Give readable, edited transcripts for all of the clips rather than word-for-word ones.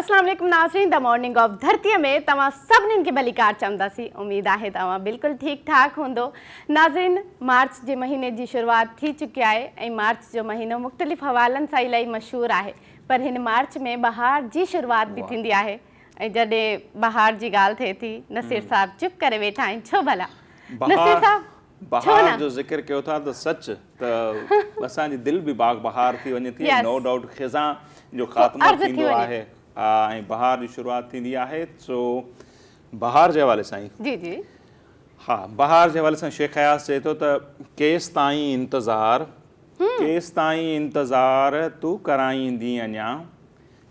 اسلام عليڪم ناظرين the morning of ڌرتي ۾ توهان سڀني کي ڀليڪار چونداسين اميد آهي ته اوهان بلڪل ٺيڪ ٺاڪ هوندو ناظرين مارچ جي مهيني جي شروعات ٿي چڪي آهي ۽ مارچ جو مهينو مختلف حوالن سان الائي مشهور آهي پر هن مارچ ۾ بهار جي شروعات به ٿيندي آهي ۽ جڏهن بهار جي ڳالهه ٿئي ٿي نصير صاحب چپ ڪري ويٺا آهن ڇو ڀلا نصير صاحب ڇو بهار نه؟ جو ذڪر ڪيو ٿا ته سچ ته اسان جي دل به باغ بهار ٿي وڃي ٿي نو ڊائوٽ خزان جو خاتمو ٿيندو آهي ۽ بهار جي شروعات ٿيندي آهي سو بهار جي حوالي سان جي جي ها بهار جي حوالي سان شيخ اياز چئي ٿو ته ڪيستائين انتظار ڪيستائين انتظار تو ڪرائيندين اڃا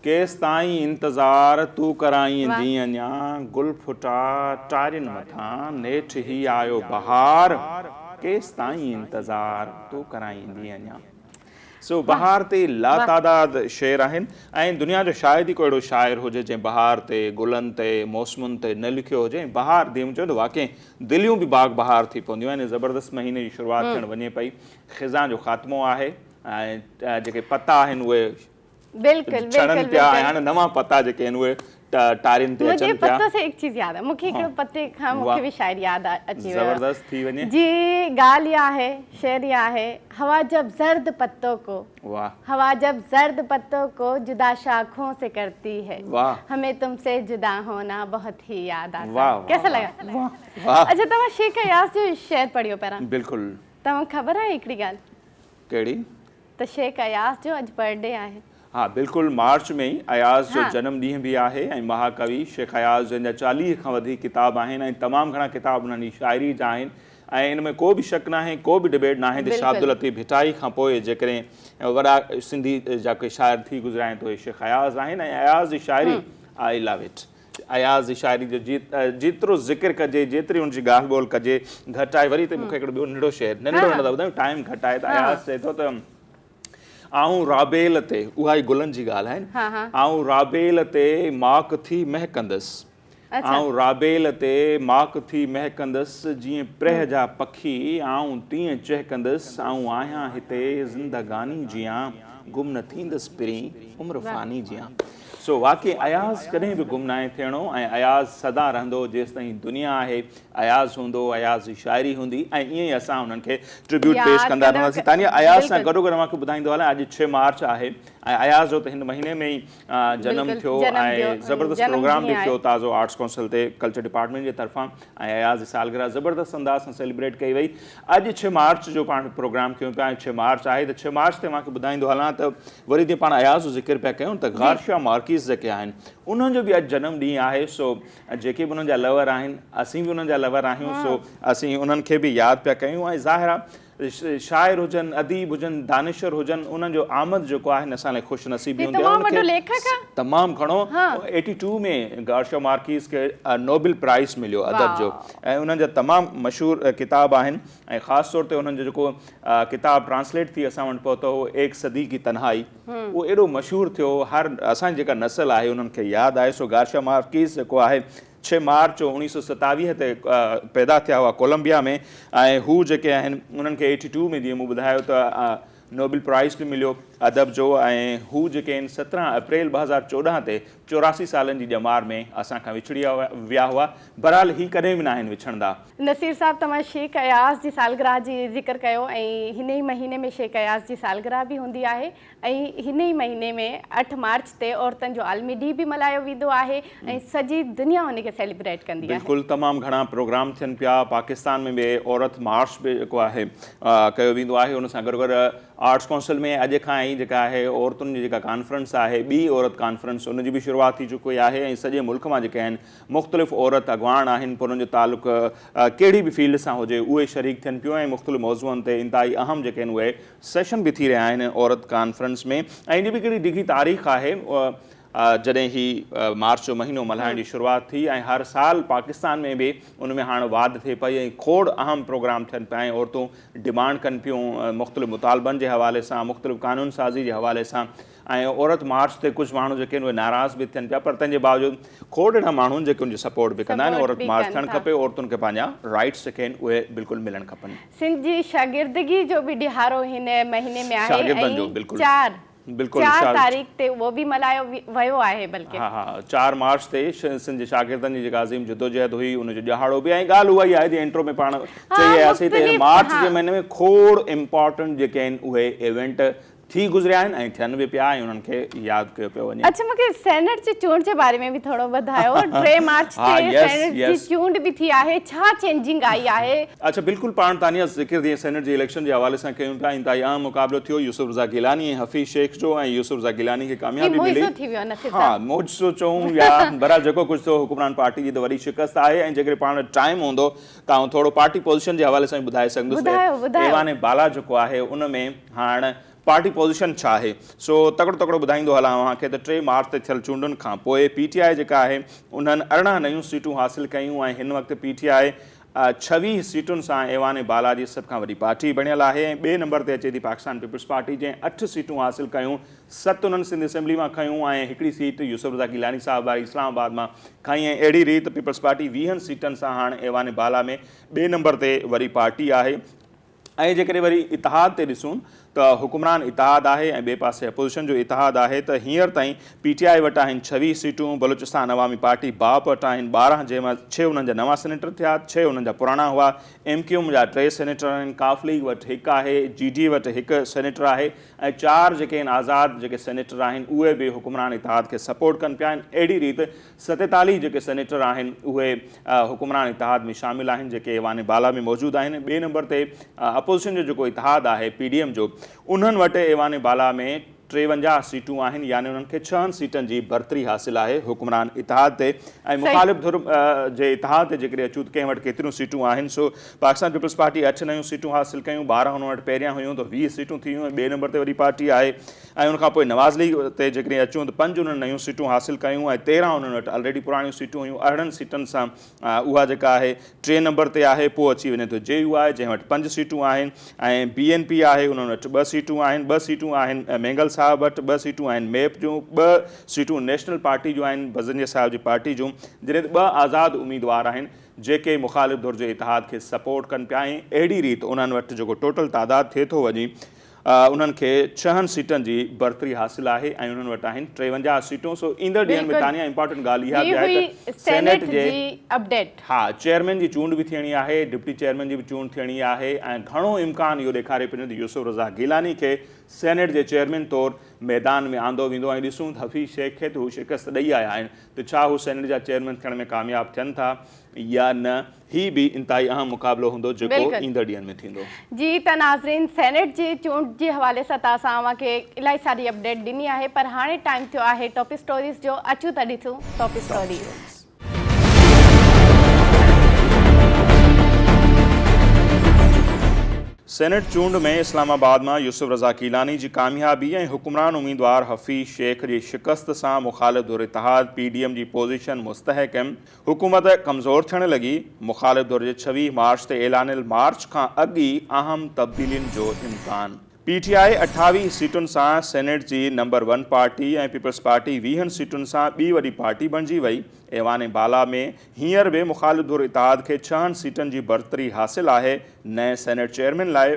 ڪيستائين انتظار تو ڪرائيندين اڃا گل ڦٽا ٽارين مٿان نيٺ هي آيو بهار ڪيستائين انتظار تو ڪرائيندين اڃا سو بهار تي لاتعداد شعر آهن ۽ دنيا جو شايد ئي ڪو اهڙو شاعر هجي جنهن بهار تي گلن تي موسمن تي نه لکيو هجي ۽ بهار جيئن مون چيو ته واقعي دليون به باغ بهار ٿي پونديون آهن زبردست مهيني جي شروعات ٿيڻ وڃي پئي خزان جو خاتمو آهي ۽ جيڪي پتا آهن اهي بلڪل ڇڻن پيا ۽ هاڻي نوان پتا جيڪي آهن اهي ٽارين تي اچن پيا. مجھي پتو سي ايڪ چيز ياد آ مونکي هڪڙو پتي کان مونکي به شاعري ياد اچي ويو زبردست ٿي وڃي جي ڳالهه اها آهي شعر اها آهي هوا جب زرد پتو ڪو واه هوا جب زرد پتو ڪو جدا شاخون سي ڪرتي هي واه همين تم سي جدا هونا بهت هي ياد آتا واه ڪيسا لگا واه واه اڇا توهان شيخ اياز جو شعر پڙهيو پهريان بلڪل توهان خبر آهي هڪڙي ڳالهه ڪهڙي ته شيخ اياز جو اڄ برٿ ڊي آهي. ها بلڪل مارچ ۾ ئي اياز جو جنم ڏينهن به آهي ۽ مها ڪوي شيخ اياز جنهن جا 40 کان وڌيڪ ڪتاب آهن ۽ تمام گهڻا ڪتاب انهن جي شاعري جا آهن ۽ ان ۾ ڪو به شڪ ناهي ڪو به ڊبيٽ ناهي ته شاهه عبداللطيف ڀٽائي کان پوء جيڪڏهن وڏا سنڌي جا ڪي شاعر ٿي گذريا آهن ته اهي شيخ اياز آهن ۽ اياز جي شاعري آئي لو it Ayaz جي شاعري جو جيترو ذڪر ڪجي جيتري ان جي ڳالهه ٻولهه ڪجي گهٽ آهي وري ته مونکي هڪڙو ٻيو ننڍڙو شعر ننڍڙو ننڍڙو ٻڌايون ٽائيم گهٽ آهي ته اياز چئي ٿو ته آئون رابيل تي اها ئي گلن جي ڳالهه آهي آئون رابيل تي ماڪ ٿي مهڪندس آئون رابيل تي ماڪ ٿي مهڪندس جيئن پرهه جا پکي آئون تيئن چهڪندس آئون آهيان هتي زندگاني جيان گم نه ٿيندس پرين عمر فاني جيان سو واقعي اياز ڪڏهن به گم ناهي ٿيڻو ۽ اياز سدا رهندو جيستائين دنيا آهي اياز هوندو اياز جي شاعري هوندي ۽ ائين ئي اسان انهن کي ٽربيوٽ پيش ڪندا رهنداسين تانيا اياز سان گڏو گڏ اوهان کي ٻڌائيندو هلان اڄ 6 مارچ آهي ۽ اياز جو ته هن مهيني ۾ ئي جنم ٿيو ۽ زبردست پروگرام به ٿيو تازو آرٽس ڪونسل تي ڪلچر ڊپارٽمينٽ جي طرفان ۽ اياز جي سالگرهه زبردست انداز سان سيليبريٽ ڪئي وئي اڄ 6 مارچ جو پاڻ پروگرام ڪيون پيا ۽ 6 مارچ آهي ته 6 مارچ تي اوهان کي ٻڌائيندو هلان ته وري جيئن پاڻ اياز جو ذڪر پيا ڪيون ته گارشيا مارڪيز جيڪي آهن انهن جو به اڄ جنم ڏينهن آهي سو جيڪي به انهن جا لور آهن اسين به انهن جا لور آهيون سو اسين انهن کي به ياد پيا ڪيون ۽ ظاهر آهي شاعر هجن اديب هجن دانشور هجن انهن جو آمد جيڪو آهي اسان لاء خوش نصيبي هوندي آهي تمام گهڻو 82 ۾ گارشيا مارڪيز کي نوبل پرائز مليو ادب جو ۽ انهن جا تمام مشهور ڪتاب آهن ۽ خاص طور تي انهن جو جيڪو ڪتاب ٽرانسليٽ ٿي اسان وٽ پهتو هو ايڪ صدي ڪي تنهائي اهو ايڏو مشهور ٿيو هو هر اسان جي جيڪا نسل آهي انهن کي ياد آهي سو گارشيا مارڪيز جيڪو آهي 6 مارچ 1927 تي پيدا ٿيا هئا ڪولمبيا ۾ ۽ هو جيڪي آهن انهن کي 82 ۾ جيئن مون ٻڌايو ته نوبل پرائز به مليو ادب جو ۽ هو جيڪي آهن 17 اپريل 2014 تي 84 سالن جي ڄمار ۾ اسان کان وڇڙي ويا هئا بهرحال هي ڪڏهن به ناهن وڇڙندا. نصير صاحب توهان شيخ اياز جي سالگرهه جي ذڪر ڪيو ۽ هن ئي مهيني ۾ شيخ اياز جي سالگرهه به هوندي آهي ۽ هن ئي مهيني ۾ 8 مارچ تي عورتن جو عالمي ڏينهن به ملهايو ويندو آهي ۽ سڄي دنيا ان کي سيليبريٽ ڪندي آهي. بلڪل تمام گهڻا پروگرام ٿين پيا پاڪستان ۾ به عورت مارچ به جيڪو آهي ڪيو ويندو آهي ان سان گڏوگڏ آرٽس ڪونسل ۾ اڄ کان ئي جيڪا آهي عورتن جي جيڪا ڪانفرنس آهي ٻي عورت ڪانفرنس ان جي به شروعات ٿي چڪي آهي ۽ سڄي ملڪ مان جيڪي آهن مختلف عورت اڳواڻ آهن پر انهن جو تعلق ڪهڙي به فيلڊ سان هجي اهي شريڪ ٿين پيون ۽ مختلف موضوعن تي انتهائي اهم جيڪي آهن اهي سيشن به ٿي رهيا آهن عورت ڪانفرنس ۾ ۽ ان جي به هڪڙي ڊگهي تاريخ آهي جڏهن هي مارچ جو مهينو ملهائڻ جي شروعات ٿي ۽ هر سال پاڪستان ۾ به ان ۾ هاڻ واڌ ٿئي پئي ۽ کوڙ اهم پروگرام ٿين پيا ۽ عورتون ڊمانڊ ڪن پيون مختلف مطالبن جي حوالي سان مختلف قانون سازي جي حوالي سان. ۽ عورت مارچ تي ڪجهه ماڻهو جيڪي آهن اهي ناراض به ٿين پيا پر تنهن جي باوجود کوڙ اهڙا ماڻهو آهن جيڪي ان جي سپورٽ به ڪندا آهن عورت مارچ ٿيڻ کپي عورتن کي پنهنجا رائٽس جيڪي آهن اهي بلڪل ملڻ کپن. سنڌ جي شاگردگي جو به ڏهاڙو هن مهيني ۾ آهي ۽ چار بلڪل چار تاريخ تي اهو به ملهايو ويو آهي بلڪه. ها ها چار مارچ تي سنڌ جي شاگردن جي جيڪا عظيم جدوجهد هئي ان جو ڏهاڙو به ۽ ڳالهه اها ئي آهي جيئن انٽرو ۾ پاڻ چئي آياسين ته هن مارچ جي مهيني ۾ کوڙ امپارٽنٽ جيڪي آهن اهي ايونٽ ٿي گذريا آهن ۽ ٿين به پيا ۽ انهن کي ياد ڪيو پيو وڃي. اڇا مون کي سينيٽ جي چونڊ جي باري ۾ به ٿورو ٻڌايو ٽي مارچ تي سينيٽ جي چونڊ به ٿي آهي ڇا چينجنگ آئي آهي؟ اڇا بلڪل پاڻ تانيا ذڪر جيئن سينيٽ جي اليڪشن جي حوالي سان ڪيون پيا انتهائي اهم مقابلو ٿيو يوسف رضا گيلاني ۽ حفيظ شيخ جو ۽ يوسف رضا گيلاني کي هي ڪاميابي ملي معجزو ٿي ويو نصير ها صاحب. معجزو چئون يا بهرحال جيڪو ڪجهه ٿيو حڪمران پارٽي جي ته وڏي شڪست آهي ۽ جيڪڏهن پاڻ وٽ ٽائيم هوندو ته آئون ٿورو پارٽي پوزيشن جي حوالي سان به ٻڌائي سگهندس ته ٻڌايو ٻڌايو. ايوان بالا جيڪو آهي ان ۾ هاڻ پارٽي پوزيشن ڇا آهي سو تڪڙو تڪڙو ٻڌائيندو هلان اوهان کي ته ٽي مارچ تي ٿيل چونڊن کان پوء پي ٽي آء جيڪا آهي انهن 18 نيون سيٽون حاصل ڪيون ۽ هن وقت پي ٽي آء 26 سيٽن سان ايوان بالا جي سڀ کان وڏي پارٽي بڻيل آهي ۽ ٻئي نمبر تي اچي ٿي پاڪستان پيپلز پارٽي جنهن اٺ سيٽون حاصل ڪيون ست انهن سنڌ اسيمبلي مان کنيون ۽ هڪڙي سيٽ يوسف رضا گيلاني صاحب واري اسلام آباد مان کنئي ۽ اهڙي ريت پيپلز پارٽي 20 سيٽن سان هاڻ ايوان بالا ۾ ٻئي نمبر تي وڏي پارٽي آهي. ۽ جيڪڏهن وري اتحاد تي ڏسون ته حڪمران اتحاد آهي ۽ ٻئي پاسي اپوزيشن جو اتحاد آهي ته هينئر تائين پي ٽي آء وٽ آهن 26 سيٽون، بلوچستان عوامي پارٽي، باپ، وٽ آهن 12 جنهن مان ڇهه انهن جا نوان سينيٽر ٿيا، ڇهه انهن جا پراڻا هئا، ايم ڪيو ايم جا ٽي سينيٽر آهن، قاف ليگ وٽ هڪ آهي، جي ڊي اي وٽ هڪ سينيٽر آهي ۽ چار جيڪي آهن آزاد جيڪي سينيٽر آهن اهي به حڪمران اتحاد کي سپورٽ ڪن پيا ۽ اهڙي ريت 47 جيڪي سينيٽر آهن اهي حڪمران اتحاد ۾ شامل آهن جيڪي ايوان بالا ۾ موجود آهن ٻئي نمبر تي اپوزيشن جو جيڪو اتحاد آهي پي ڊي ايم جو انهن وٽ ايوان بالا ۾ 53 سيٽون آهن يعني انهن کي ڇهن سيٽن جي برتري حاصل آهي حڪمران اتحاد تي ۽ مخالف ڌر جي اتحاد تي جيڪڏهن اچون ته ڪنهن وٽ ڪيتريون سيٽون آهن سو پاڪستان پيپلز پارٽي اٺ نيون سيٽون حاصل ڪيون 12 انهن وٽ پهريان هيون ته 20 سيٽون ٿي ويون ۽ ٻئي نمبر تي وڏي پارٽي آهي ۽ ان کان پوء نواز ليگ تي جيڪڏهن اچون ته پنج انهن نيون سيٽون حاصل ڪيون ۽ 13 انهن وٽ الريڊي پراڻيون سيٽون هيون 18 سيٽن سان اها جيڪا آهي ٽئين نمبر تي آهي پوء اچي وڃي ٿو جي يو آء جنهن وٽ پنج سيٽون آهن ۽ بي اين پي آهي انهن وٽ ٻه سيٽون آهن ٻه سيٽون آهن مينگل صاحب وٽ ٻه سيٽون آهن ميپ جون ٻه سيٽون نيشنل پارٽي جون آهن بزنجي صاحب جي پارٽي جون جڏهن ته ٻه آزاد اميدوار آهن جيڪي مخالف ڌر جي اتحاد کي سپورٽ ڪن پيا ۽ اهڙي ريت انهن وٽ جيڪو ٽوٽل تعداد ٿئي ٿو وڃي انهن کي ڇهن سيٽن جي برتري حاصل آهي ۽ انهن وٽ آهن 53 سيٽون سو ايندڙ ڏينهن ۾ تانيا امپارٽنٽ ڳالهه اها به آهي ته سينيٽ جي اپڊيٽ ها چيئرمين جي چونڊ به ٿيڻي آهي ڊپٽي چيئرمين جي به چونڊ ٿيڻي آهي ۽ گهڻو امڪان اهو ڏيکاري پيو ته يوسف رضا گيلاني کي سينيٽ جي چيئرمين طور ميدان ۾ آندو ويندو ۽ ڏسون ته حفيظ شيخ کي ته هو شڪست ڏئي آيا آهن ته ڇا هو سينيٽ جا چيئرمين ٿيڻ ۾ ڪامياب ٿين ٿا يا نه هي به انتهائي اهم مقابلو هوندو جيڪو ايندڙ ڏينهن ۾ ٿيندو. جي ته ناظرين سينيٽ جي چونڊ جي حوالي سان ته اسان اوهان کي الاهي ساري اپڊيٽ ڏني آهي پر هاڻي ٽائيم ٿيو آهي ٽاپ اسٽوريز جو اچون ته ڏسون ٽاپ اسٽوريز. سينيٽ چونڊ ۾ اسلام آباد مان يوسف رضا گيلاني جي ڪاميابي ۽ حڪمران اميدوار حفيظ شيخ جي شڪست سان مخالف ڌر اتحاد پي ڊي ايم جي پوزيشن مستحڪم حڪومت ڪمزور ٿيڻ لڳي، مخالف ڌر جي 26 مارچ تي اعلانيل مارچ کان اڳ ئي اهم تبديلين جو امڪان. پي ٽي آء 28 سيٽن سان سينيٽ جي number one party ۽ peoples party 20 سيٽن سان ٻي وڏي پارٽي بڻجي وئي. ايوان بالا ۾ هينئر به مخالف ڌر اتحاد کي ڇهن سيٽن جي برتري حاصل آهي. نئين سينيٽ چيئرمين لاء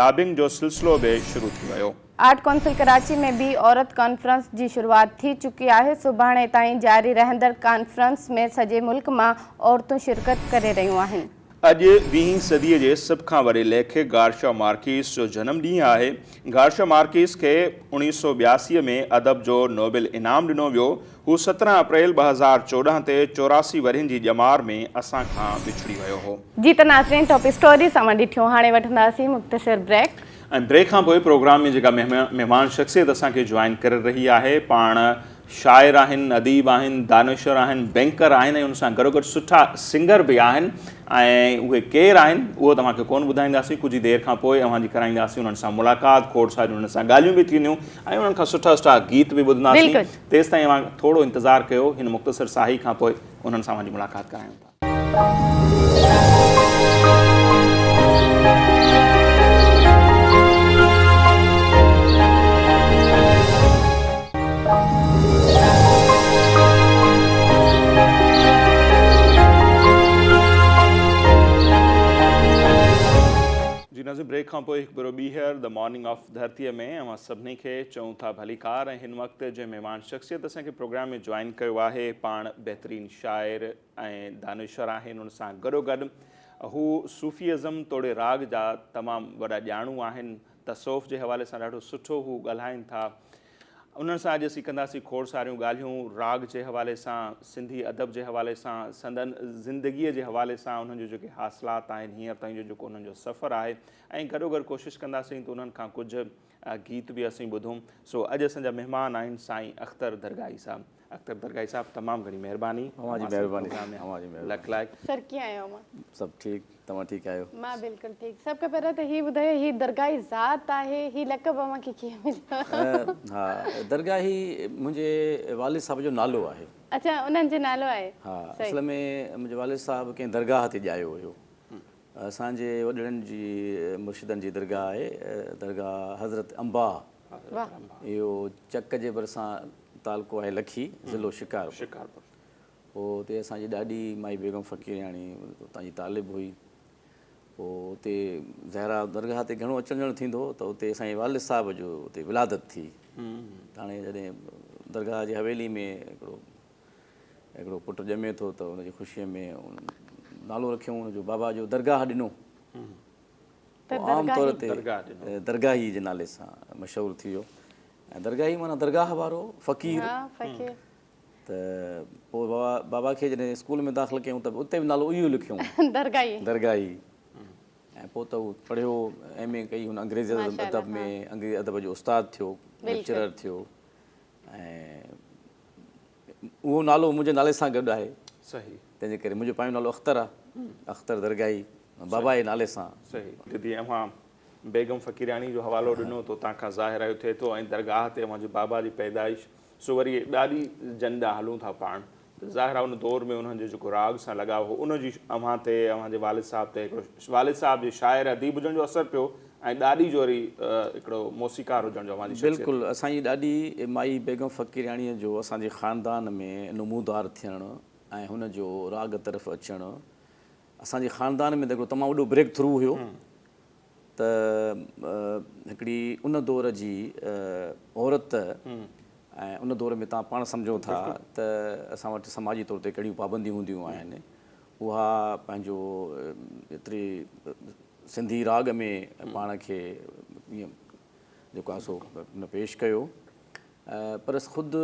لابنگ جو سلسلو به شروع ٿي ويو. آرٽ ڪونسل ڪراچي ۾ به عورت ڪانفرنس جي شروعات ٿي چڪي آهي، سڀاڻي تائين جاري رهندڙ ڪانفرنس ۾ سڄي ملڪ مان عورتون شرڪت ڪري رهيون آهن. اڄ ويهين صديء جي سڀ کان وڏي ليکڪ گارشا مارڪيز جو جنم ڏينهن آهي. گارشا مارڪيز کي 1982 ۾ ادب جو نوبل انعام ڏنو ويو. هو 17 اپريل 2014 تي 84 ورهين جي ڄمار ۾ اسان کان وڇڙي ويو هو. جي ته ناظرين ٽاپ اسٽوريز اوهان ڏٺيون هاڻي وٺنداسين مختصر بريڪ. ۽ بريڪ کان پوء پروگرام ۾ جيڪا مهمان شخصيت اسان کي جوائن ڪري رهي آهي پاڻ شاعر آهن، اديب آهن، دانشور آهن، بينڪر آهن ۽ ان سان گڏوگڏ سٺا سنگر به آهن ۽ اهي ڪير آهن اهو توهان کي ڪونه ٻڌائينداسين ڪجهه ئي دير کان پوء اوهان جي ڪرائينداسين انهن سان ملاقات کوڙ ساريون انهن سان ڳالهيون به ٿينديون ۽ انهن کان سٺا سٺا گيت به ٻڌنداسين تيستائين اوهان ٿورو انتظار ڪيو هن مختصر ساهي کان پوء انهن سان اوهان جي ملاقات ڪرايون ٿا. ناظرين بريڪ کان پوء هڪ ڀيرو ٻيهر the morning of ڌرتيء ۾ اوهان سڀني کي چئون ٿا ڀليڪار ۽ هن وقت جنهن مهمان شخصيت اسان کي پروگرام ۾ جوائن ڪيو آهي پاڻ بهترين شاعر ۽ دانشور آهن ان سان گڏوگڏ هو صوفي ازم توڙي راڳ جا تمام وڏا ڄاڻو آهن تصوف جي حوالي سان ڏاڍو سٺو هو ڳالهائين ٿا انهن سان اڄ اسين ڪنداسين کوڙ ساريون ڳالهيون راڳ جي حوالي سان، سنڌي ادب جي حوالي سان، سندن زندگيء جي حوالي سان انهن جون جيڪي حاصلات آهن، هينئر تائين جو جيڪو انهن جو سفر آهي ۽ گڏوگڏ ڪوشش ڪنداسين ته انهن کان ڪجهه گيت به اسين ٻڌون. سو اڄ اسان جا مهمان آهن سائين اختر درگاهي صاحب. اختر درگاهي صاحب تمام گهڻي مهرباني. اوهان جي مهرباني اوهان جي مهرباني. لک لائق. سر ڪيئن آهيو اوهان؟ سڀ ٺيڪ توهان ٺيڪ آهيو؟ مان بلڪل ٺيڪ. سڀ کان پهريان ته هي ٻڌايو هي درگاهي ذات آهي هي لقب اوهان کي ڪيئن مليو؟ ها درگاهي منهنجي والد صاحب جو نالو آهي. اڇا انهن جو نالو آهي. ها اصل ۾ منهنجو والد صاحب ڪنهن درگاهه تي ڄايو هيو. اسان جي وڏڙن جي مرشدن جي درگاهه آهي درگاهه حضرت انباهه. اهو چڪ جي ڀرسان تعلقو آهي لکي ضلعو شڪارپور. پوء اتي اسان جي ڏاڏي مائي بيگم فقيرياڻي اتان جي طالب هئي. پوء اتي زهرا درگاهه تي گهڻو اچڻ وڃڻ ٿيندو هو ته اتي اسان جي والد صاحب جو اتي ولادت ٿي. ته هاڻي جڏهن درگاهه جي حويلي ۾ هڪڙو هڪڙو پٽ ڄمي ٿو ته ان جي خوشيء ۾ نالو رکيائون ان جو بابا جو درگاهه ڏنو. پوء عام طور تي درگاهي جي نالي سان مشهور ٿي ويو ۽ درگاهي معنيٰ درگاهه وارو فقير. ته پوء بابا بابا کي جڏهن اسڪول ۾ داخل ڪيائون ته اتي به نالو اهو ئي لکيائون درگاهي. ۽ پوء ته هو پڙهيو ايم اي ڪئي هن انگريزي ادب ۾ انگريزي ادب جو استاد ٿيو ليڪچرر ٿيو ۽ اهو نالو منهنجي نالي سان گڏ آهي. صحيح. تنهن جي ڪري منهنجو پنهنجو نالو اختر آهي. اختر درگاهي بابا جي نالي سان. صحيح. ديدي اوهان بيگم فقيرياڻي جو حوالو ڏنو ته اتان کان ظاهر اهو ٿئي ٿو ۽ درگاهه تي اوهان جي بابا جي پيدائش سو وري ڏاڏي جن ڏانهن هلون ٿا پاڻ ته ظاهر آهي ان دور ۾ انهن جو جيڪو راڳ سان لڳاء هو ان جي اوهان تي اوهان جي والد صاحب تي هڪڙو والد صاحب جي شاعر اديب هجڻ جو اثر پيو ۽ ڏاڏي جو وري هڪڙو موسيقار هجڻ جو اوهان جي شخصيت بلڪل اسان جي ڏاڏي مائي بيگم فقيرياڻيء جو اسان جي خاندان ۾ نمودار ٿيڻ ۽ هن جو راڳ طرف اچڻ اسان جي خاندان ۾ ته هڪڙو تمام وڏو بريڪ ٿرو هيو ته هڪڙي ان دور جي عورت ۽ ان دور ۾ توهان پاڻ سمجهو ٿا ته اسان وٽ سماجي طور تي ڪهڙيون پابنديون هونديون آهن اها پنهنجو ايتري سنڌي راڳ ۾ پاڻ کي ائين جيڪو آهي سو پيش ڪيو پر خود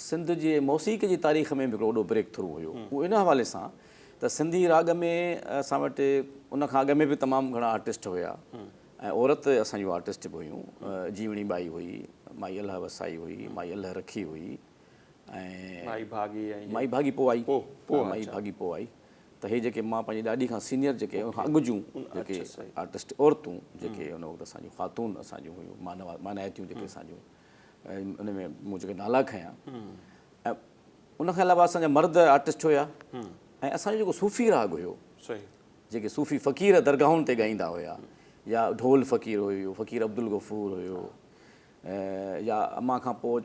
سنڌ جي موسيقي جي تاريخ ۾ به هڪڙو وڏو بريڪ ٿرو هيو. اهو ان حوالي سان ته سنڌي راڳ ۾ اسان وٽ ان کان اڳ ۾ به تمام گهڻا آرٽسٽ هيا ۽ عورت اسان جون آرٽسٽ به هيون. جيوڻي ٻائي هئي، مائي الهه وسائي هئي، مائي الهه رکي هئي ۽ مائي ڀاڳي ۽ مائي ڀاڳي پوء آئي. مائي ڀاڳي پوء آئي ته هي جيڪي مان پنهنجي ڏاڏي کان سينيئر جيڪي ان کان اڳ جون جيڪي آرٽسٽ عورتون جيڪي ان وقت اسان جون خاتون اسان جون هيون مانائتيون جيڪي اسان جون ان ۾ مون جيڪي نالا کنيا ۽ ان کان علاوه اسان جا مرد آرٽسٽ هيا ۽ اسان جو جيڪو صوفي راڳ هيو جيڪي صوفي فقير درگاهن تي ڳائيندا هيا يا ڍول فقير هيو فقير عبدالغفور هيو يا امان کان پوء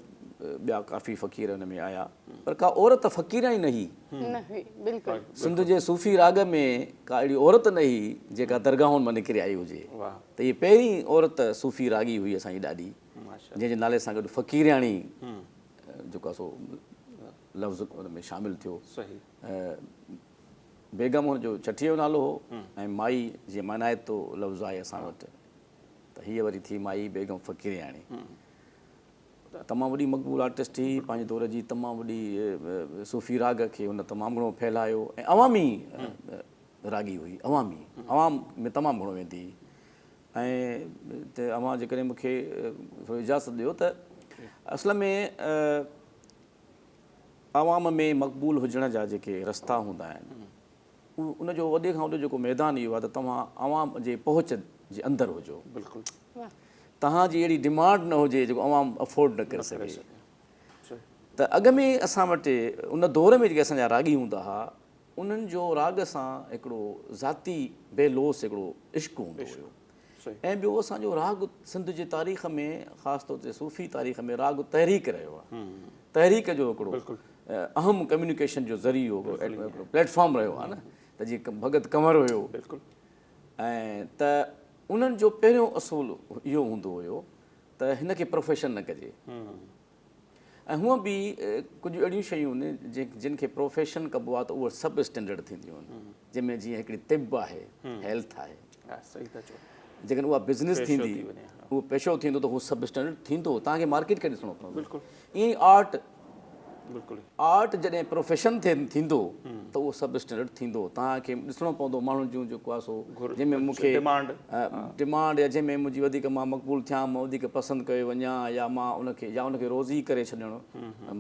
ٻيا ڪافي فقير ان ۾ آيا پر ڪا عورت فقيراڻي نه هئي نه هئي بلڪل سنڌ جي صوفي راڳ ۾ ڪا اهڙي عورت نه هئي جيڪا درگاهن مان نڪري آئي هجي ته هي پهرين عورت صوفي راڳي هئي اسان جي ڏاڏي جنهن جي نالي سان گڏ فقيرياڻي جيڪو آهي سو لفظ ان ۾ شامل ٿيو. بيگم هن جو ڇٺيء جو نالو هو ۽ مائي جيئن مانائتو لفظ آهي اسان وٽ ته هيء وري ٿي مائي بيگم فقيرياڻي. تمام وڏي مقبول آرٽسٽ هئي، پنهنجي دور جي تمام وڏي صوفي راڳ کي هن تمام گهڻو ڦهلايو ۽ عوامي راڳي هئي، عوامي عوام ۾ تمام گهڻو ويندي هئي. ۽ ته اوهان جيڪڏهن مون کي ٿوري اجازت ڏيو ته اصل ۾ عوام ۾ مقبول هجڻ جا جيڪي رستا هوندا آهن ان جو وڏي کان وڏو جيڪو ميدان اهو آهي ته توهان عوام جي پهچ جي اندر هجو بلڪل توهان جي اهڙي ڊمانڊ نه هجي جيڪو عوام افورڊ نه ڪري سگهي ته اڳ ۾ اسان وٽ ان دور ۾ جيڪي اسان جا راڳي هوندا هئا انهن جو راڳ سان هڪڙو ذاتي بي لوث هڪڙو عشق هوندو هيو ۽ ٻيو اسان جو راڳ سنڌ جي تاريخ ۾ خاص طور تي صوفي تاريخ ۾ راڳ تحريڪ رهيو آهي تحريڪ جو هڪڙو اهم ڪميونيڪيشن جو ذريعو هڪڙو پليٽ فارم رهيو آهي نه ته جيئن ڀڳت ڪنور هيو ۽ ته انهن جو پهريون اصول اهو هوندو هيو ته هن کي پروفيشن نه ڪجي ۽ هونء به ڪجهه اهڙيون شيون آهن جن کي پروفيشن ڪبو آهي ته اهي سب اسٽينڊرڊ ٿينديون آهن جنهن ۾ جيئن هڪڙي طب آهي هيلٿ آهي جيڪڏهن اها بزنس ٿيندي اهو پيشو ٿيندو ته هو سب اسٽينڊرڊ ٿيندو توهان کي مارڪيٽ کي ڏسڻو پوندو بلڪل ائين ئي آرٽ بلڪل آرٽ جڏهن پروفيشن ٿيندو ته اهو سب اسٽينڊرڊ ٿيندو توهان کي ڏسڻو پوندو ماڻهن جون جيڪو آهي سو جنهن ۾ مون کي ڊمانڊ ڊمانڊ يا جنهن ۾ منهنجي وڌيڪ مان مقبول ٿيان مان وڌيڪ پسند ڪيو وڃان يا مان ان کي يا ان کي روزي ڪري ڇڏڻ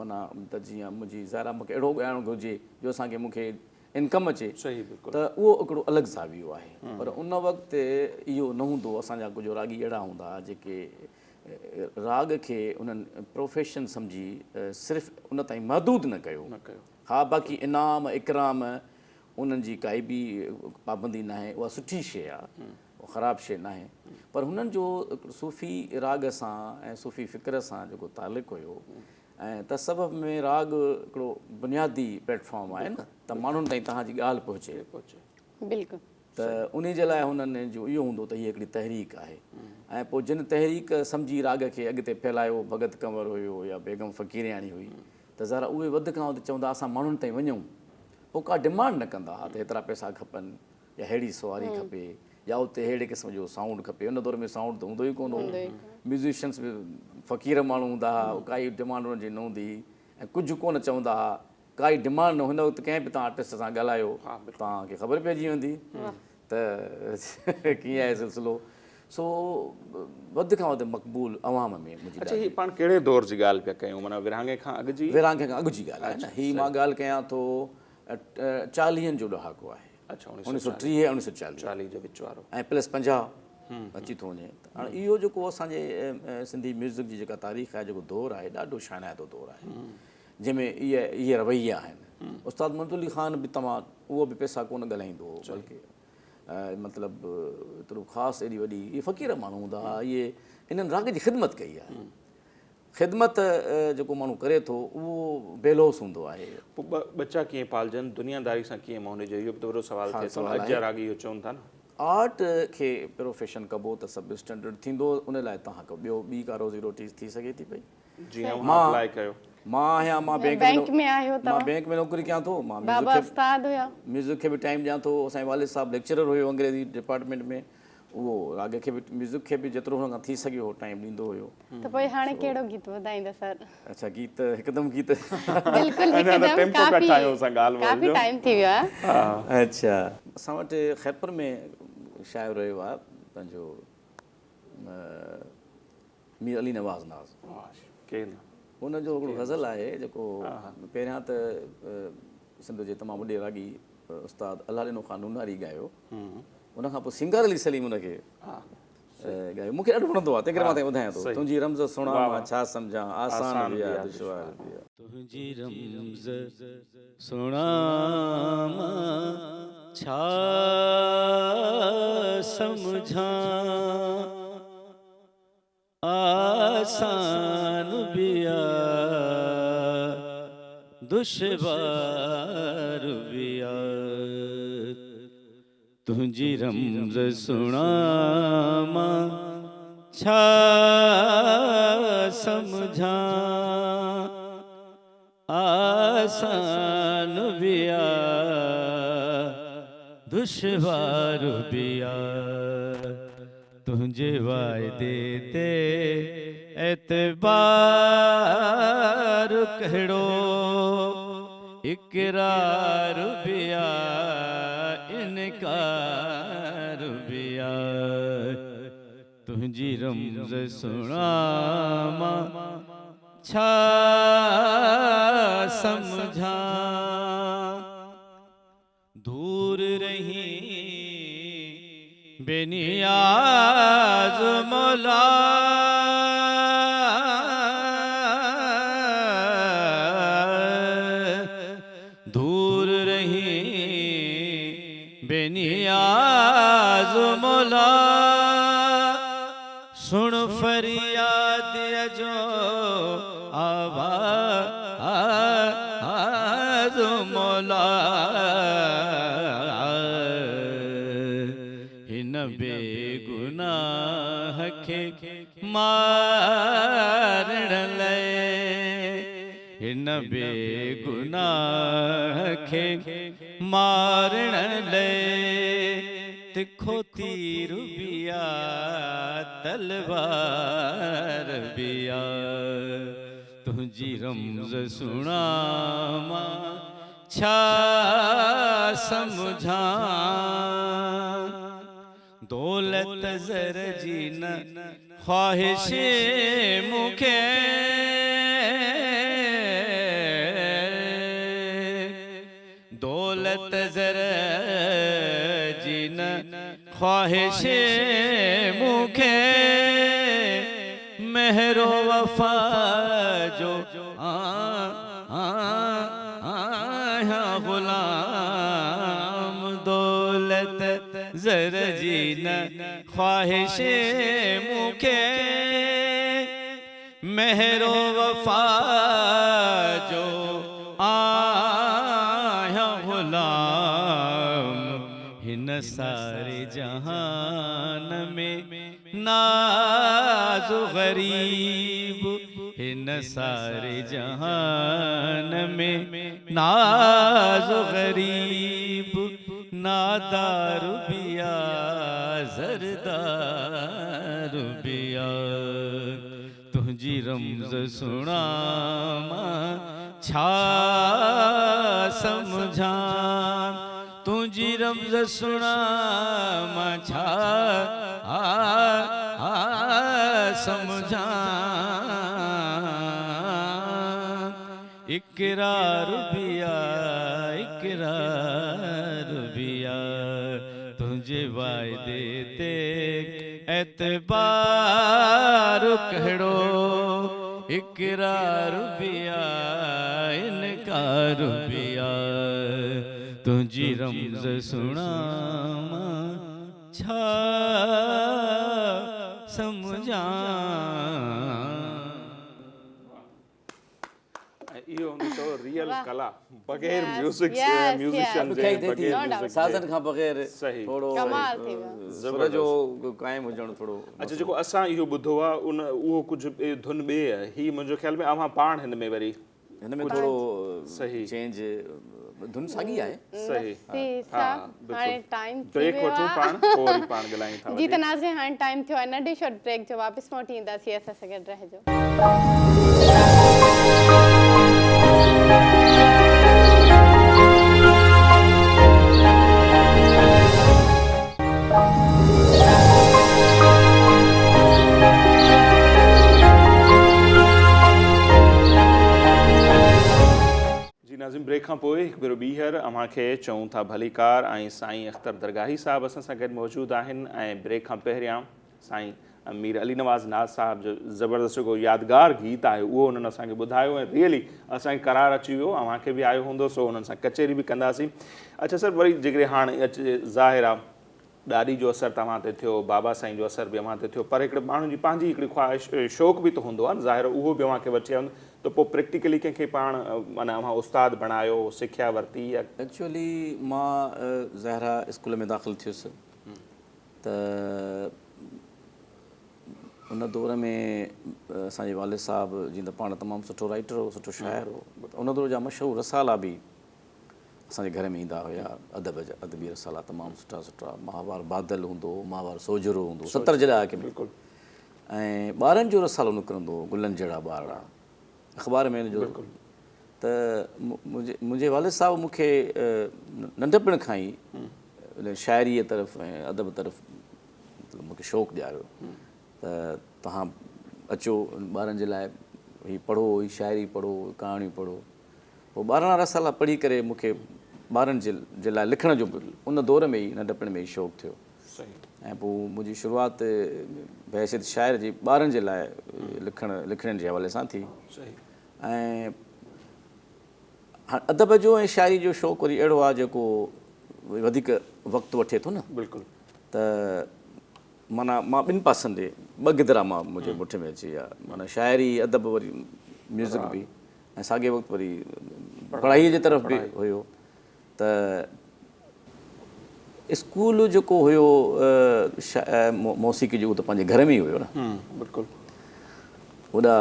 معنيٰ ته جيئن منهنجي ظاهر آهي مون کي اهڙو ڳائڻ گهرجي جو اسان کي مون کي انڪم اچي ته اهو هڪڙو الڳ زاويو آهي پر ان وقت اهو نه هوندو هو اسان جا ڪجهه راڳي اهڙا هوندا هئا جيڪي راڳ کي انهن پروفيشن سمجهي صرف ان تائين محدود نه ڪيو ها باقي انعام اڪرام انهن جي ڪائي به پابندي ناهي اها سٺي شيء آهي خراب شيء ناهي پر هنن جو صوفي راڳ سان ۽ صوفي فڪر سان جيڪو تعلق هيو ۽ تصوف ۾ راڳ هڪڙو بنيادي پليٽ فارم آهي نه ته ماڻهن تائين توهان جي ڳالهه پهچي. بلڪل. ته انهي جي لاء هنن جو اهو هوندو ته هي هڪڙي تحريڪ آهي ۽ پوء جن تحريڪ سمجهي راڳ کي اڳتي ڦهلايو ڀڳت ڪنور هيو يا بيگم فقيرياڻي هئي ته ذرا اهي وڌ کان وڌ چوندا اسان ماڻهن تائين وڃون پوء ڪا ڊمانڊ نه ڪندا ها ته هيترا پئسا کپن يا ههڙي سواري کپي يا اتي ههڙي قسم جو سائونڊ کپي ان دور ۾ سائونڊ ته هوندو ئي ڪونه هو ميوزيشنس به فقير ماڻهو هوندا هئا ڪائي ڊمانڊ انهن جي نه هوندي هئي ۽ ڪجهه ڪونه چوندا هئا ڪائي ڊمانڊ نه هن وقت ڪنهن به توهان آرٽسٽ سان ڳالهايو توهان کي خبر پئجي ويندي ته ڪيئن آهي سلسلو سو وڌ کان وڌ مقبول عوام ۾ منهنجي اڇا هي پاڻ ڪهڙي دور جي ڳالهه پيا ڪيون معنيٰ ورهاڱي کان اڳ جي ورهاڱي کان اڳ جي ڳالهه آهي نه هي مان ڳالهه ڪيان ٿو چاليهن جو ڏهاڪو آهي اڇا 1930 ۽ 1940 چاليهه جي وچ وارو ۽ پلس 50 اچي ٿو وڃي ته هاڻي اهو جيڪو اسان جي سنڌي ميوزڪ جي جيڪا تاريخ آهي جيڪو دور آهي ڏاڍو شانائتو دور آهي جنهن ۾ اهي اهي رويا آهن استاد منظور علي خان به تمام اهو به پئسا ڪونه ڳالهائيندو هو بلڪه مطلب ايترو خاص ايڏي وڏي اهي فقير ماڻهو هوندا هئا اهي انهن راڳ جي خدمت ڪئي آهي خدمت جيڪو ماڻهو ڪري ٿو اهو بي لوث هوندو آهي. پوء ٻچا ڪيئن پالجن، دنيا داري سان ڪيئن منهن ڏجي اهو به ته وڏو سوال ٿئي ٿو نه، اڄ جا راڳي اهو چون ٿا نه. آرٽ کي پروفيشن ڪبو ته سب اسٽينڊرڊ ٿيندو ان لاء توهان ڪو ٻيو ٻي ڪا روزي روٽي ٿي سگهي ٿي پئي. جيئن اوهان اپلاء ڪيو. مان آهيان مان بينڪ ۾ مان بينڪ ۾ نوڪري ڪيان ٿو مان ميوزڪ کي به ٽائيم ڏيان ٿو اسان جو والد صاحب ليڪچرر هيو انگريزي ڊپارٽمينٽ ۾ اهو راڳ کي به ميوزڪ کي به جيترو هن کان ٿي سگهيو هو ٽائيم ڏيندو هيو. ته پوء هاڻي ڪهڙو گيت ٻڌائيندا سر؟ اڇا گيت هڪدم گيت بلڪل هڪدم ڪافي ڪافي ٽائيم ٿي ويو آهي. اڇا اسان وٽ خيرپور ۾ شاعر رهيو آهي پنهنجو مير علي نواز ناز ان جو هڪڙو غزل آهي جيڪو پهريان ته سنڌ جي تمام وڏي راڳي استاد الله ڏنو خان نوناري ڳايو ان کان پوء سينگار علي سليم ان کي ڳايو مون کي ڏاڍو وڻندو آهي تنهن ڪري مان توکي ٻڌايان ٿو تنهنجي رمز سڻا مان ڇا سمجهان آسان به آ دشوار به آ. تنهنجي رمز سڻا مان ڇا سمجهان آسان به آ دشوار به آ. تنهنجي رمز سڻا مان ڇا سمجهان آسان به آ دشوار به آ تنهنجي واعدي تي اعتبار ڪهڙو اقرار به آ انڪار به آ تنهنجي رمز سڻا مان ڇا سمجهان. دور رهين بي نياز مولا دور رهين بي نياز مولا سڻ فرياد جو آواز مولا هن هن بيگناهه کي مارڻ لئه، هن بيگناهه کي مارڻ لئه، تکو تير به آ، تلوار به آ. تنهنجي رمز سڻا مان ڇا سمجهان، دولت زر جي نه خواهش مون کي، دولت زر جي نه خواهش مون کي، مهر و وفا جو آهيان غلام، دولت زر جي نه خواهش مون کي، مهر و وفا جو آهيان غلام، هن ساري جهان ۾ ناز غريب، هن ساري جهان ۾ ناز غريب، نادار به آ زردار به آ، تنهنجي رمز سڻا مان ڇا سمجهان، تنهنجي رمز سڻا مان ڇا سمجهان، اقرار به آ اقرار به آ، تنهنجي واعدي تي اعتبار ڪهڙو، اقرار به آ انڪار به آ، تنهنجي رمز سڻا مان ڇا سمجهان. ۽ اهو هوندي اٿو ريئل ڪلا بغير ميوزڪ ميوزيشن جي بغير ميوزڪ سازن کان بغير ٿورو سر جو قائم هجڻ ٿورو. اڇا جيڪو اسان اهو ٻڌو آ ان اهو ڪجهه ڌن ٻي آهي هي منهنجو خيال ۾ اوهان پاڻ هن ۾ وري هن ۾ ٿورو چينج ڌن ساڳي آهي. صحيح ها بلڪل بريڪ وٺون پاڻ پوء وري پاڻ ڳالهايون ٿا. جي ته ناظرين هاڻي ٽائيم ٿيو آهي ننڍي شارٽ بريڪ جو واپس موٽي اينداسين اسان سان گڏ رهجو. جي ناظرين بريڪ کان پوء هڪ ڀيرو ٻيهر اوهان کي چئون ٿا ڀليڪار ۽ سائين اختر درگاهي صاحب اسان سان گڏ موجود آهن ۽ بريڪ کان پهريان سائين مير علي نواز ناز صاحب جو زبردست جيڪو يادگار گيت آهي اهو انهن اسان کي ٻڌايو ۽ ريئلي اسان کي قرار اچي ويو اوهان کي به آيو هوندو سو انهن سان ڪچهري به ڪنداسين اڇا سر وري جيڪڏهن هاڻ ظاهر آ ڏاڏي جو اثر توهان تي ٿيو بابا سائين جو اثر به اوهان تي ٿيو پر هڪڙي ماڻهو جي پنهنجي هڪڙي خواهش شوق به ته هوندو آهي نه ظاهر اهو به اوهان کي وٺي آيو ته پوء پريڪٽيڪلي ڪنهن کي پاڻ معنيٰ اوهان استاد بڻايو سکيا ورتي يا ايڪچوئلي مان ظاهر آ اسڪول ۾ داخل ٿيس ته ان دور ۾ اسان جي والد صاحب جيئن ته پاڻ تمام سٺو رائيٽر هو سٺو شاعر هو ان دور جا مشهور رسالا به اسان جي گهر ۾ ايندا هيا ادب جا ادبي رسالا تمام سٺا سٺا ماهوار بادل هوندو هو ماهوار سوجهرو هوندو هو 70 جي ڏهاڪي ۾ ۽ ٻارن جو رسالو نڪرندو هو گلن جهڙا ٻارڙا اخبار ۾ ان جو ته منهنجي والد صاحب مون کي ننڍپڻ کان ئي شاعريء طرف ۽ ادب طرف مطلب مون کي شوق ڏياريو ته توهان اچو ٻارن جي لاء هي پڙهو هي شاعري پڙهو ڪهاڻيون پڙهو پوء ٻاراڻا رسالا پڙهي ڪري مون کي ٻارن جي لاء لکڻ جو به ان دور ۾ ئي ننڍپڻ ۾ ئي شوق ٿيو ۽ پوء منهنجي شروعات بحيثيت شاعر جي ٻارن جي لاء لکڻ لکڻين جي حوالي سان ٿي ۽ هاڻ ادب جو ۽ شاعري جو شوق وري اهڙو آهي جيڪو وڌيڪ وقت وٺي ٿو نه بلڪل ته معنيٰ مان ٻن پاسن ڏي ٻه گدرا مان منهنجي مٺ ۾ اچي ويا معنيٰ شاعري ادب وري ميوزڪ به ۽ ساڳي وقت وري پڙهائي جي طرف به هيو ته اسڪول جيڪو هيو موسيقي جو اهو ته پنهنجي گهر ۾ ئي هيو نه. بلڪل. وڏا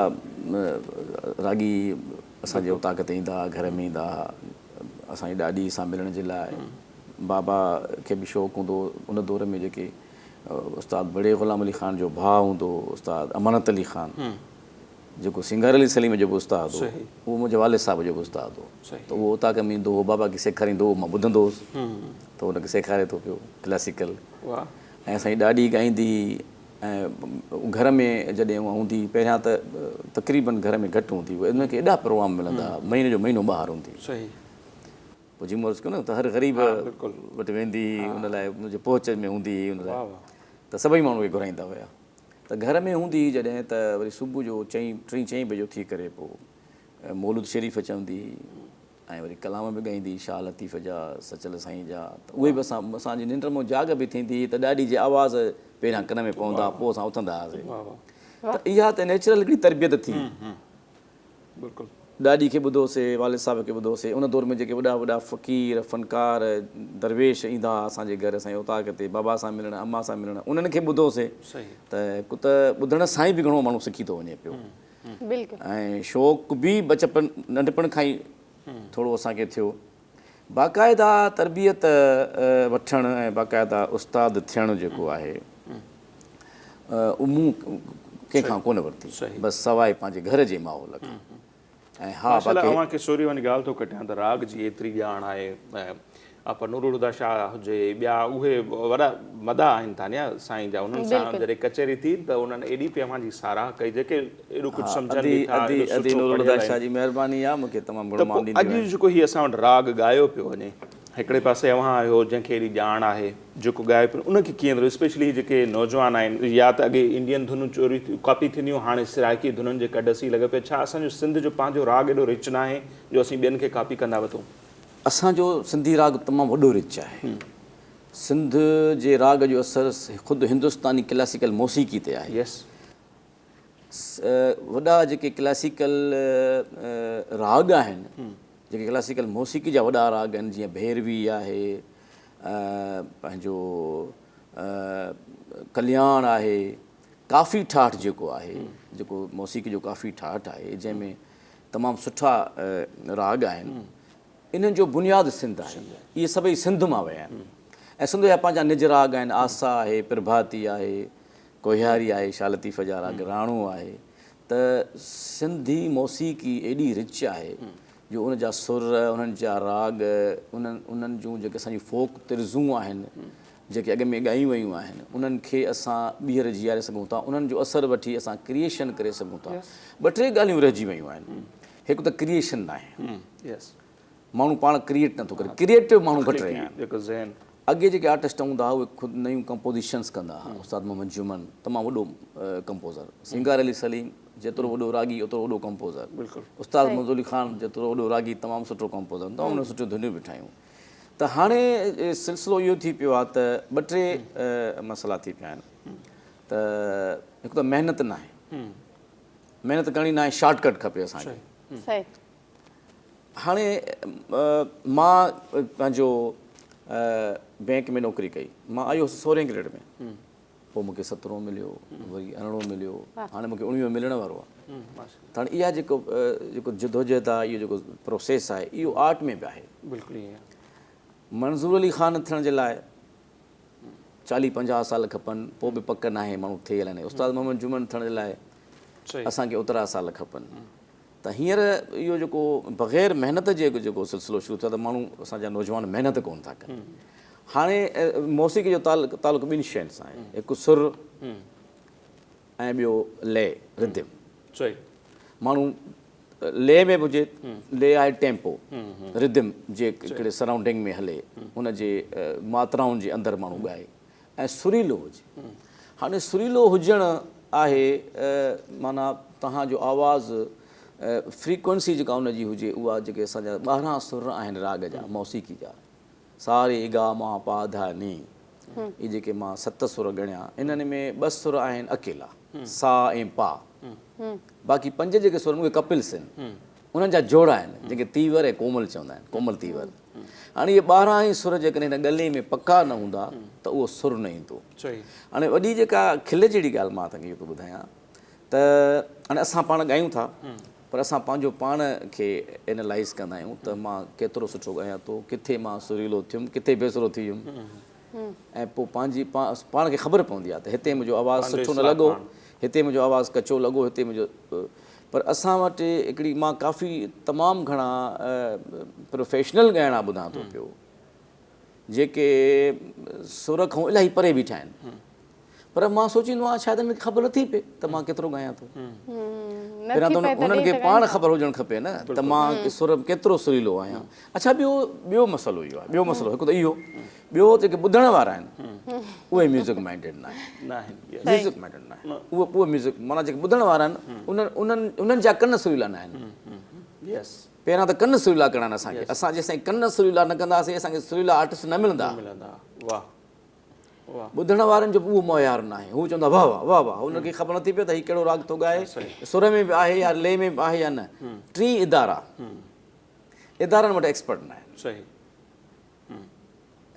راڳي اسان جي اوطاق تي ايندا ها، گهر ۾ ايندا ها اسان جي ڏاڏي سان ملڻ جي لاء. بابا کي به شوق هوندو هو. ان دور ۾ جيڪي استاد بڙي غلام علي خان جو ڀاء هوندو هو استاد امانت علي خان جيڪو سينگار علي سليم جو به استاد هو اهو منهنجي والد صاحب جو به استاد هو ته اهو اوطاق ۾ ايندو هو بابا کي سيکاريندو هو مان ٻڌندو هوس ته ان کي سيکاري ٿو پيو ڪلاسيڪل ۽ اسان جي ڏاڏي ڳائيندي هئي ۽ گهر ۾ جڏهن اها هوندي هئي پهريان ته تقريبن گهر ۾ گهٽ هوندي هئي ان کي ايڏا پروگرام ملندا هئا مهيني جو مهينو ٻاهر هوندي هئي پوء جيئن مون عرض ڪيو نه ته هر غريب وٽ ويندي هئي ان لاء ان جي پهچ ۾ هوندي هئي ان لاء ته سڀئي ماڻهو کي گهرائيندا هيا ته گهر ۾ هوندي هئي جڏهن ته وري صبح جو چئين ٽين چئين بجي اٿي ڪري پوء مولود شريف چوندي هئي ۽ وري ڪلام به ڳائيندي هئي شاهه لطيف جا سچل سائين جا ته اهي به اسان اسان جي ننڊ مان جاڳ به ٿيندي هئي ته ڏاڏي جي آواز پهريان ڪن ۾ پوندا پوء اسان اٿندا هئاسي ته اها ته نيچرل هڪڙي تربيت ٿي. بلڪل. ڏاڏي کي ٻڌوسي، والد صاحب کي ٻڌوسي، ان دور ۾ جيڪي وڏا وڏا فقير، فنڪار، درويش ايندا ها اسان جي گهر، اسان جي اوطاق تي، بابا سان ملڻ، امان سان ملڻ، انهن کي ٻڌوسي ته هڪ ته ٻڌڻ سان ئي به گهڻو ماڻهو سکي ٿو وڃي پيو ۽ شوق به بچپن ننڍپڻ کان ئي ٿورو اسان کي ٿيو. باقاعده تربيت وٺڻ ۽ باقاعده استاد ٿيڻ جيڪو آهي اهو مون ڪنهن کان ڪونه ورتي بس سواء پنهنجي گهر جي ماحول کان ۽ ها ماشاءالله اوهان کي سوري وڃي ڳالهه ٿو ڪٽيان ته راڳ جي ايتري ڄاڻ آهي ۽ آپا نورالهديٰ شاهه هجي ٻيا اهي وڏا مداح آهن تانيا سائين جا انهن سان جڏهن ڪچهري ٿي ته انهن ايڏي پئي اوهان جي ساراهه ڪئي جيڪي ايڏو ڪجهه سمجهن به ٿا ايڏو سٺو ادي نورالهديٰ شاهه جي مهرباني آ مون کي تمام گهڻو مان ڏيندي اڄ جيڪو هي اسان وٽ راڳ ڳايو پيو وڃي هڪڙي پاسي اوهان آهيو جنهن کي ايڏي ڄاڻ آهي جيڪو ڳائي پيو ان کي ڪيئن اسپيشلي هي جيڪي نوجوان آهن يا ته اڳي انڊين ڌنون چوري ڪاپي ٿينديون هاڻي سرائڪي ڌنن جي ڪڍ اسين لڳا پيا ڇا اسان جو سنڌ جو پنهنجو راڳ ايڏو رچ ناهي جو اسين ٻين کي ڪاپي ڪندا وتون. اسان جو سنڌي راڳ تمام وڏو رچ آهي. سنڌ جي راڳ جو اثر خود هندستاني ڪلاسيڪل موسيقي تي آهي. وڏا جيڪي ڪلاسيڪل راڳ آهن، جيڪي ڪلاسيڪل موسيقي جا وڏا راڳ آهن جيئن ڀيروي آهي، پنهنجو ڪلياڻ آهي، ڪافي ٺاٺ جيڪو آهي، جيڪو موسيقي جو ڪافي ٺاٺ آهي جنهن ۾ تمام سٺا راڳ آهن، انهن جو بنياد سنڌ آهي. اهي سڀئي سنڌ مان ويا آهن ۽ سنڌ جا پنهنجا نج راڳ آهن، آسا آهي، پرڀاتي آهي، ڪوهياري آهي، شاهه لطيف جا راڳ، راڻو آهي ته سنڌي موسيقي ايڏي رچ آهي جو ان جا سر، انهن جا راڳ، انهن انهن جون جيڪي اسان جون فوڪ طرزون آهن، جيڪي اڳ ۾ ڳايون ويون آهن، انهن کي اسان ٻيهر جيئاري سگهون ٿا، انهن جو اثر وٺي اسان ڪريئيشن ڪري سگهون ٿا. ٻه ٽي ڳالهيون رهجي ويون آهن. هڪ ته ڪريئيشن ناهي. ماڻهو پاڻ ڪريئيٽ نٿو ڪري. ڪريئيٽو ماڻهو گهٽ رهيا آهن. اڳي جيڪي آرٽسٽ هوندا هئا اهي خود نيون ڪمپوزيشنس ڪندا هئا. استاد محمد جمن تمام وڏو ڪمپوزر، سينگار علي سليم جيترو وڏو راڳي اوترو وڏو ڪمپوزر، استاد منظور علي خان جيترو وڏو راڳي تمام سٺو ڪمپوزر، تمام انهن سٺيون ڌنيون به ٺاهيون. ته هاڻي سلسلو اهو ٿي پيو آهي ته ٻه ٽي مسئلا ٿي پيا آهن ته هڪ ته محنت ناهي، محنت ڪرڻي ناهي، شارٽ ڪٽ کپي اسان کي. هاڻي مان پنهنجو بئنڪ ۾ نوڪري ڪئي، مان آيو هوس سورهين گريڊ ۾، پوء مون کي سترهون مليو، وري ارڙهون مليو، هاڻي مون کي اڻويهون ملڻ وارو آهي. ته هاڻي اها جيڪو جيڪو جدوجهد آهي، اهو جيڪو پروسيس آهي، اهو آرٽ ۾ به آهي. منظور علي خان ٿيڻ جي لاء چاليهه پنجاهه سال کپن، پوء به پڪ ناهي ماڻهو ٿئي الائي نه. استاد محمد جمن ٿيڻ جي لاء اسان کي اوترا سال کپن. ته هينئر اهو جيڪو بغير محنت جي جيڪو سلسلو شروع ٿيو آهي ته ماڻهو اسان جا نوجوان محنت ڪونه ٿا ڪن. هاڻي موسيقي جو تعلق ٻن شين سان آهي، هڪ سر ۽ ٻيو لئي، Rhythm. ماڻهو لئي ۾ به هجي، لئي آهي ٽيمپو، Rhythm جي هڪڙي سرائونڊنگ ۾ هلي، ان جي ماترائن جي اندر ماڻهو ڳائي. ۽ سريلو هجي. هاڻي سريلو هجڻ آهي معنيٰ توهان جو آواز فريڪوئنسي جيڪا ان جي هجي اها جيڪي اسان جا ٻارهن سر آهن راڳ جا موسيقي جا سا ري گا ما پا ڌا ني اهي جيڪي مان ست سر ڳڻيا انهن ۾ ٻه سر آهن اڪيلا سا ۽ پا باقي پنج جيڪي سر آهن اهي ڪپلس آهن. انهن جا جوڙا آهن جن کي تيور ۽ ڪومل چوندا آهن، ڪومل تيور. هاڻي اهي 12 ئي سر جيڪڏهن هن ڳلي ۾ پڪا نه هوندا ته اهو سر نه ايندو. هاڻي وڏي جيڪا کل جهڙي ڳالهه مان توهان کي اهو ٿو ٻڌايان ته هاڻي اسان پاڻ ڳايون ٿا پر اسان پنهنجو پاڻ کي اينالائيز ڪندا آهيون ته مان ڪيترو سٺو ڳايان ٿو، ڪٿي مان سريلو ٿيم، ڪٿي بي سرو ٿي ويم ۽ پوء پنهنجي پاڻ کي خبر پوندي آهي ته هتي منهنجو آواز سٺو نه لڳو، هتي منهنجو آواز ڪچو لڳو، هتي منهنجو پر اسان وٽ هڪڙي مان ڪافي تمام گهڻا پروفيشنل ڳائڻا ٻڌان ٿو پيو جيڪي سر کان الاهي پري بيٺا آهن پر مان سوچيندو آهيان شايد هنن کي خبر نٿي پئي ته مان ڪيترو ڳايان ٿو. پهريان ته هنن کي پاڻ خبر هجڻ کپي نه ته مان سر ڪيترو سريلو آهيان. اڇا ٻيو ٻيو مسئلو اهو آهي ٻيو مسئلو هڪ ته اهو ٻيو جيڪي ٻڌڻ وارا آهن اهي ميوزڪ مائنڊيڊ نه آهن ميوزڪ مائنڊيڊ نه آهن اهي اهي ميوزڪ معنيٰ جيڪي ٻڌڻ وارا آهن انهن انهن انهن جا ڪن سريلا نه آهن. پهريان ته ڪن سريلا ڪرڻا آهن اسان کي اسان جيستائين ڪن سريلا نه ڪنداسين اسان کي سريلا آرٽسٽ نه ملندا. ٻڌڻ وارن جو به اهو معيار ناهي. هو چوندا واه واه واه واه هنن کي خبر نٿي پئي ته هي ڪهڙو راڳ ٿو ڳائي، سر ۾ به آهي يا لي ۾ به آهي يا نه. ٽي ادارا ادارن وٽ ايڪسپرٽ ناهن.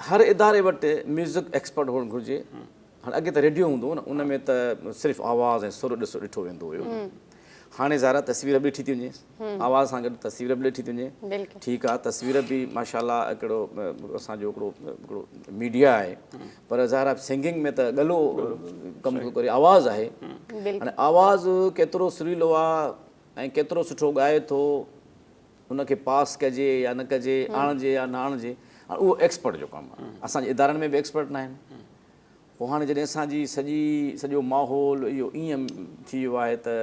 هر اداري وٽ ميوزڪ ايڪسپرٽ هئڻ گهرجي. هاڻي اڳي ته ريڊيو هوندو هو نه ان ۾ ته صرف آواز ۽ سر ڏسو ڏٺو ويندو هيو. هاڻي ظاهر آهي تصوير به ڏٺي ٿي وڃي آواز سان گڏ تصوير به ڏٺي ٿي وڃي ٺيڪ آهي تصوير به ماشاء الله هڪڙو اسان جو هڪڙو هڪڙو ميڊيا آهي پر ظاهر آهي سنگنگ ۾ ته ڳلو ڪم ٿو ڪري آواز آهي هاڻي آواز ڪيترو سريلو آهي ۽ ڪيترو سٺو ڳائي ٿو ان کي پاس ڪجي يا نه ڪجي آڻجي يا نه آڻجي هاڻي اهو ايڪسپرٽ جو ڪم آهي اسان جي ادارن ۾ به ايڪسپرٽ نه آهن پوء هاڻي جڏهن اسان جي سڄي سڄو ماحول اهو ائين ٿي ويو آهي ته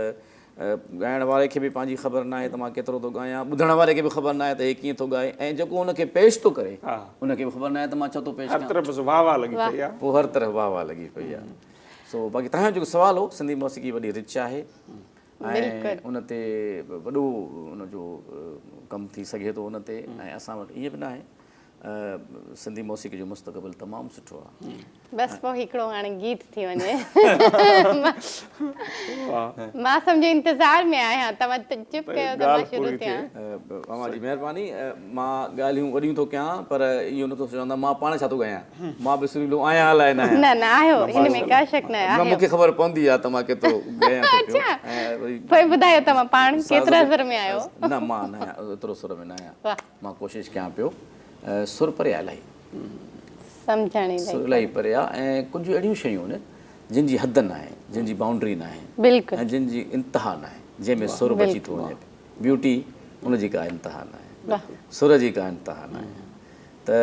ڳائڻ واري کي به پنهنجي خبر ناهي ته مان ڪيترو ٿو ڳايان، ٻڌڻ واري کي به خبر ناهي ته هي ڪيئن ٿو ڳائي ۽ جيڪو ان کي پيش ٿو ڪري ان کي به خبر ناهي ته مان ڇا ٿو پيش ڪيان. هر طرف بس واهه واهه لڳي پئي آهي. پوء هر طرف واهه واهه لڳي پئي آهي. سو باقي توهان جو جيڪو سوال هو سنڌي موسيقي وڏي رچ آهي ۽ ان تي وڏو ان جو ڪم ٿي سگهي ٿو ان تي ۽ اسان وٽ ائين به ناهي سنڌي موسيقي جو مستقبل تمام سٺو آ. بس پوء هڪڙو هاڻي گيت ٿي وڃي. مان سمجهو انتظار ۾ آهيان توهان چپ ڪيو ته مان شروع ٿيان. اوهان جي مهرباني مان ڳالهيون وڏيون ٿو ڪيان پر اهو نٿو سوچان ته مان پاڻ ڇا ٿو ڳايان مان به سريلو آهيان الائي نه آهيان. نه نه آهيو ان ۾ ڪا شڪ نه آهي آهيو. مون کي خبر پوندي آ ته مان ڪيترو ڳايان ٿو پيو. اڇا پوء ٻڌايو توهان پاڻ ڪيترا سر ۾ آهيو. نه مان نه آهيان ايترو سر ۾ نه آهيان. مان ڪوشش ڪيان پيو سر پري آ الاهي سمجهڻ الاهي سر الاهي پري آ ۽ ڪجهه اهڙيون شيون آهن جن جي حد ناهي جن جي باونڊري ناهي بلڪل ۽ جن جي انتها ناهي جنهن ۾ سر به اچي ٿو وڃي بيوٽي ان جي ڪا انتها ناهي سر جي ڪا انتها ناهي ته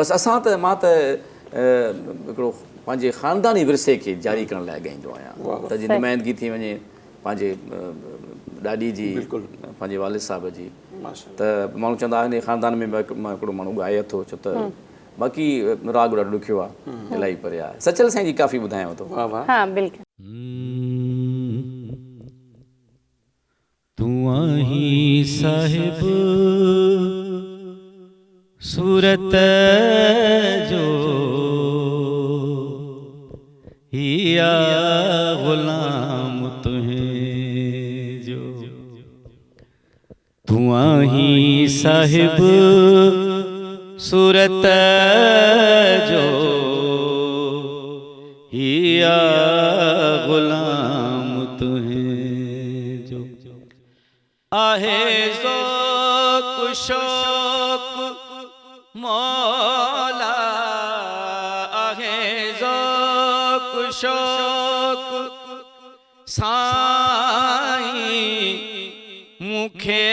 بس اسان ته مان ته هڪڙو پنهنجي خانداني ورثي کي جاري ڪرڻ لاء ڳائيندو آهيان ته جي نمائندگي ٿي وڃي پنهنجي ڏاڏي جي پنهنجي والد صاحب جي ته ماڻهو چوندا آهن خاندان ۾ به هڪڙو ماڻهو ڳائي اٿو ڇو ته باقي راڳ ڏاڍو ڏکيو آهي الاهي پري آهي سچل سائين جي ڪافي ٻڌايانو ٿو. ها بلڪل. تون آهين صاحب صورت جو هي آ غلام تنهنجو. تون آهين صاحب صورت جو هي آ غلام تنهنجو آهي ذوق شوق مولا آهي ذوق شوق سائين مون کي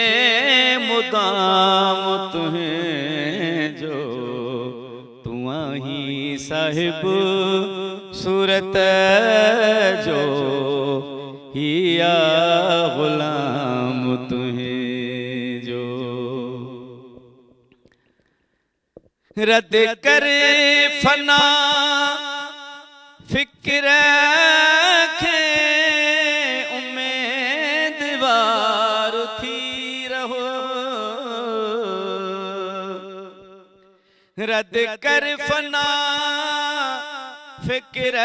مدام تنهنجو تون آهين صاحب صورت جو هي آ غلام تنهنجو. رد ڪر فنا فڪر کي اميدوار ٿي رهو رد ڪر فنا فڪر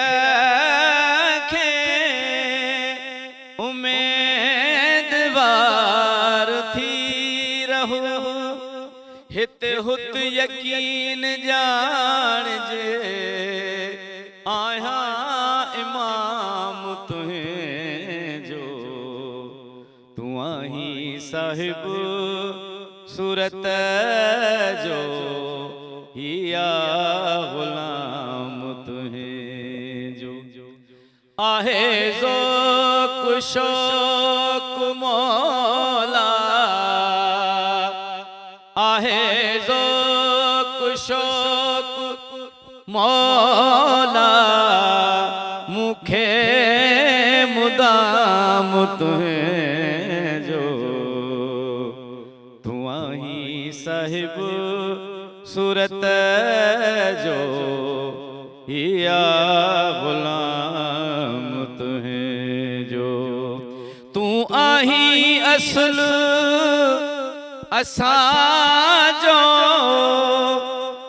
کي اميدوار ٿي. هت هت يقين ڄاڻجي، آهيان امام تنهنجو. تون آهين صاحب صورت جو، هي آ غلام تنهنجو. آهي ذوق شوق مولا، آهي ذوق شوق مولا، مون کي مدام تنهنجو. تون آهين صاحب صورت جو، هي آ غلام تنهنجو. تون آهين اصل اسان جو،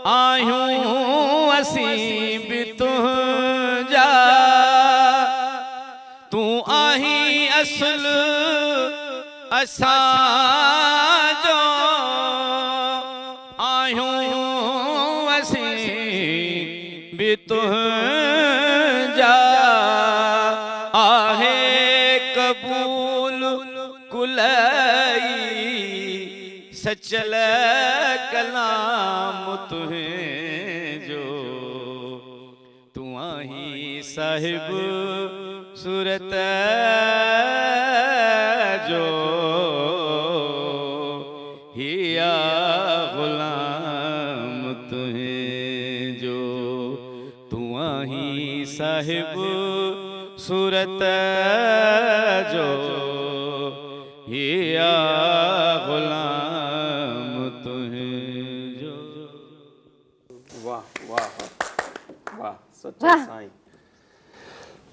آهيون اسين به تنهنجا. تون آهين اصل اسان جو، آهيون اسين به تنهنجا. آهي قبول ڪلئي سچل ڪلام تنهنجو. تون آهين صاحب صورت جو، هي آ غلام تنهنجو. تون آهين صاحب صورت جو، هي آ غلام تنهنجو. واه واه واه سچا سائين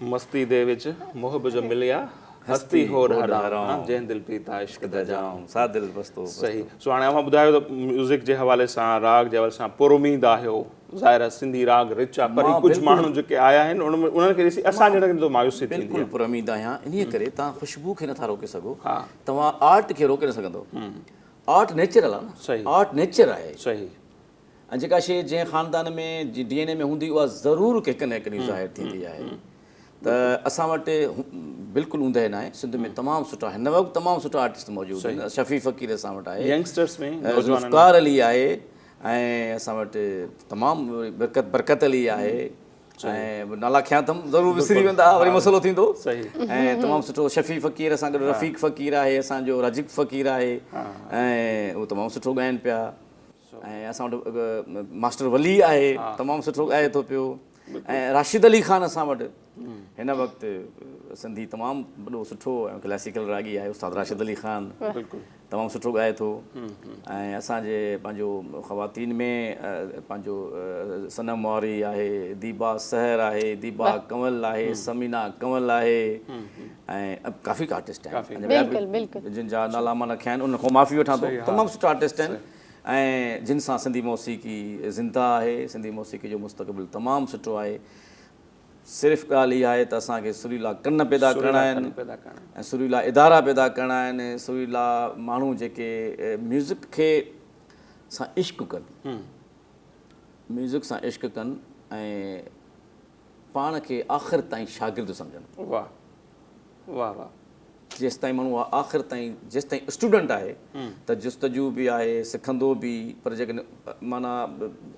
مستي the وچ محب جو مليا هستي هور حرام جنهن دل پيتا عشق دا جام سا دل بستو صحيح سو هاڻي اوهان ٻڌايو ته ميوزڪ جي حوالي سان راڳ جي حوالي سان پر اميد آهيو ظاهر آهي سنڌي راڳ رچ آهي پر هي ڪجهه ماڻهو جيڪي آيا آهن انهن کي ڏسي اسان جهڙن کي ته مايوسي ٿيندي بلڪل پر اميد آهيان انهي ڪري توهان خوشبو کي نٿا روڪي سگهو توهان آرٽ کي روڪي نه سگهندو آرٽ نيچرل آهي نه آرٽ نيچر آهي صحيح ۽ جيڪا شيء جنهن خاندان ۾ جي ڊي اين اي ۾ هوندي اها ضرور هڪ نه هڪ ڏينهن ظاهر ٿيندي آهي ته اسان وٽ بلڪل اوندهه ناهي سنڌ ۾ تمام سٺا هن وقت تمام سٺا آرٽسٽ موجود آهن شفيع فقير اسان وٽ آهي ينگسٽرس ۾ ذوالفقار علي آهي ۽ اسان وٽ تمام برڪت برڪت علي آهي ۽ نالا کنيا اٿم ضرور وسري ويندا وري مسئلو ٿيندو ۽ تمام سٺو شفيع فقير اسان گڏ رفيق فقير آهي اسان جو رجب فقير آهي ۽ اهو تمام سٺو ڳائن پيا ۽ اسان وٽ ماسٽر ولي آهي تمام سٺو ڳائي ٿو پيو ۽ راشد علي خان اسان وٽ هن وقت سنڌي تمام وڏو سٺو ۽ ڪلاسيڪل راڳي آهي استاد راشد علي خان تمام سٺو ڳائي ٿو ۽ اسان جي پنهنجو خواتين ۾ پنهنجو صنم موري آهي ديبا سحر آهي ديبا ڪنول آهي ثمينا ڪنول آهي ۽ ڪافي آرٽسٽ آهن جن جا نالا مان نه کنيا آهن ان کان معافي وٺان ٿو تمام سٺا آرٽسٽ آهن ۽ جن سان سنڌي موسيقي زنده آهي، سنڌي موسيقي جو مستقبل تمام سٺو آهي. صرف ڳالهه اها آهي ته اسان کي سريلا ڪن پيدا ڪرڻا آهن ۽ سريلا ادارا پيدا ڪرڻا آهن، سريلا ماڻهو جيڪي ميوزڪ کي سان عشق ڪن، ميوزڪ سان عشق ڪن ۽ پاڻ کي آخر تائين شاگرد سمجهن. واه واه واه. جيستائين ماڻهو آخر تائين جيستائين اسٽوڊنٽ آهي ته جستجو به آهي سکندو به پر جيڪڏهن معنيٰ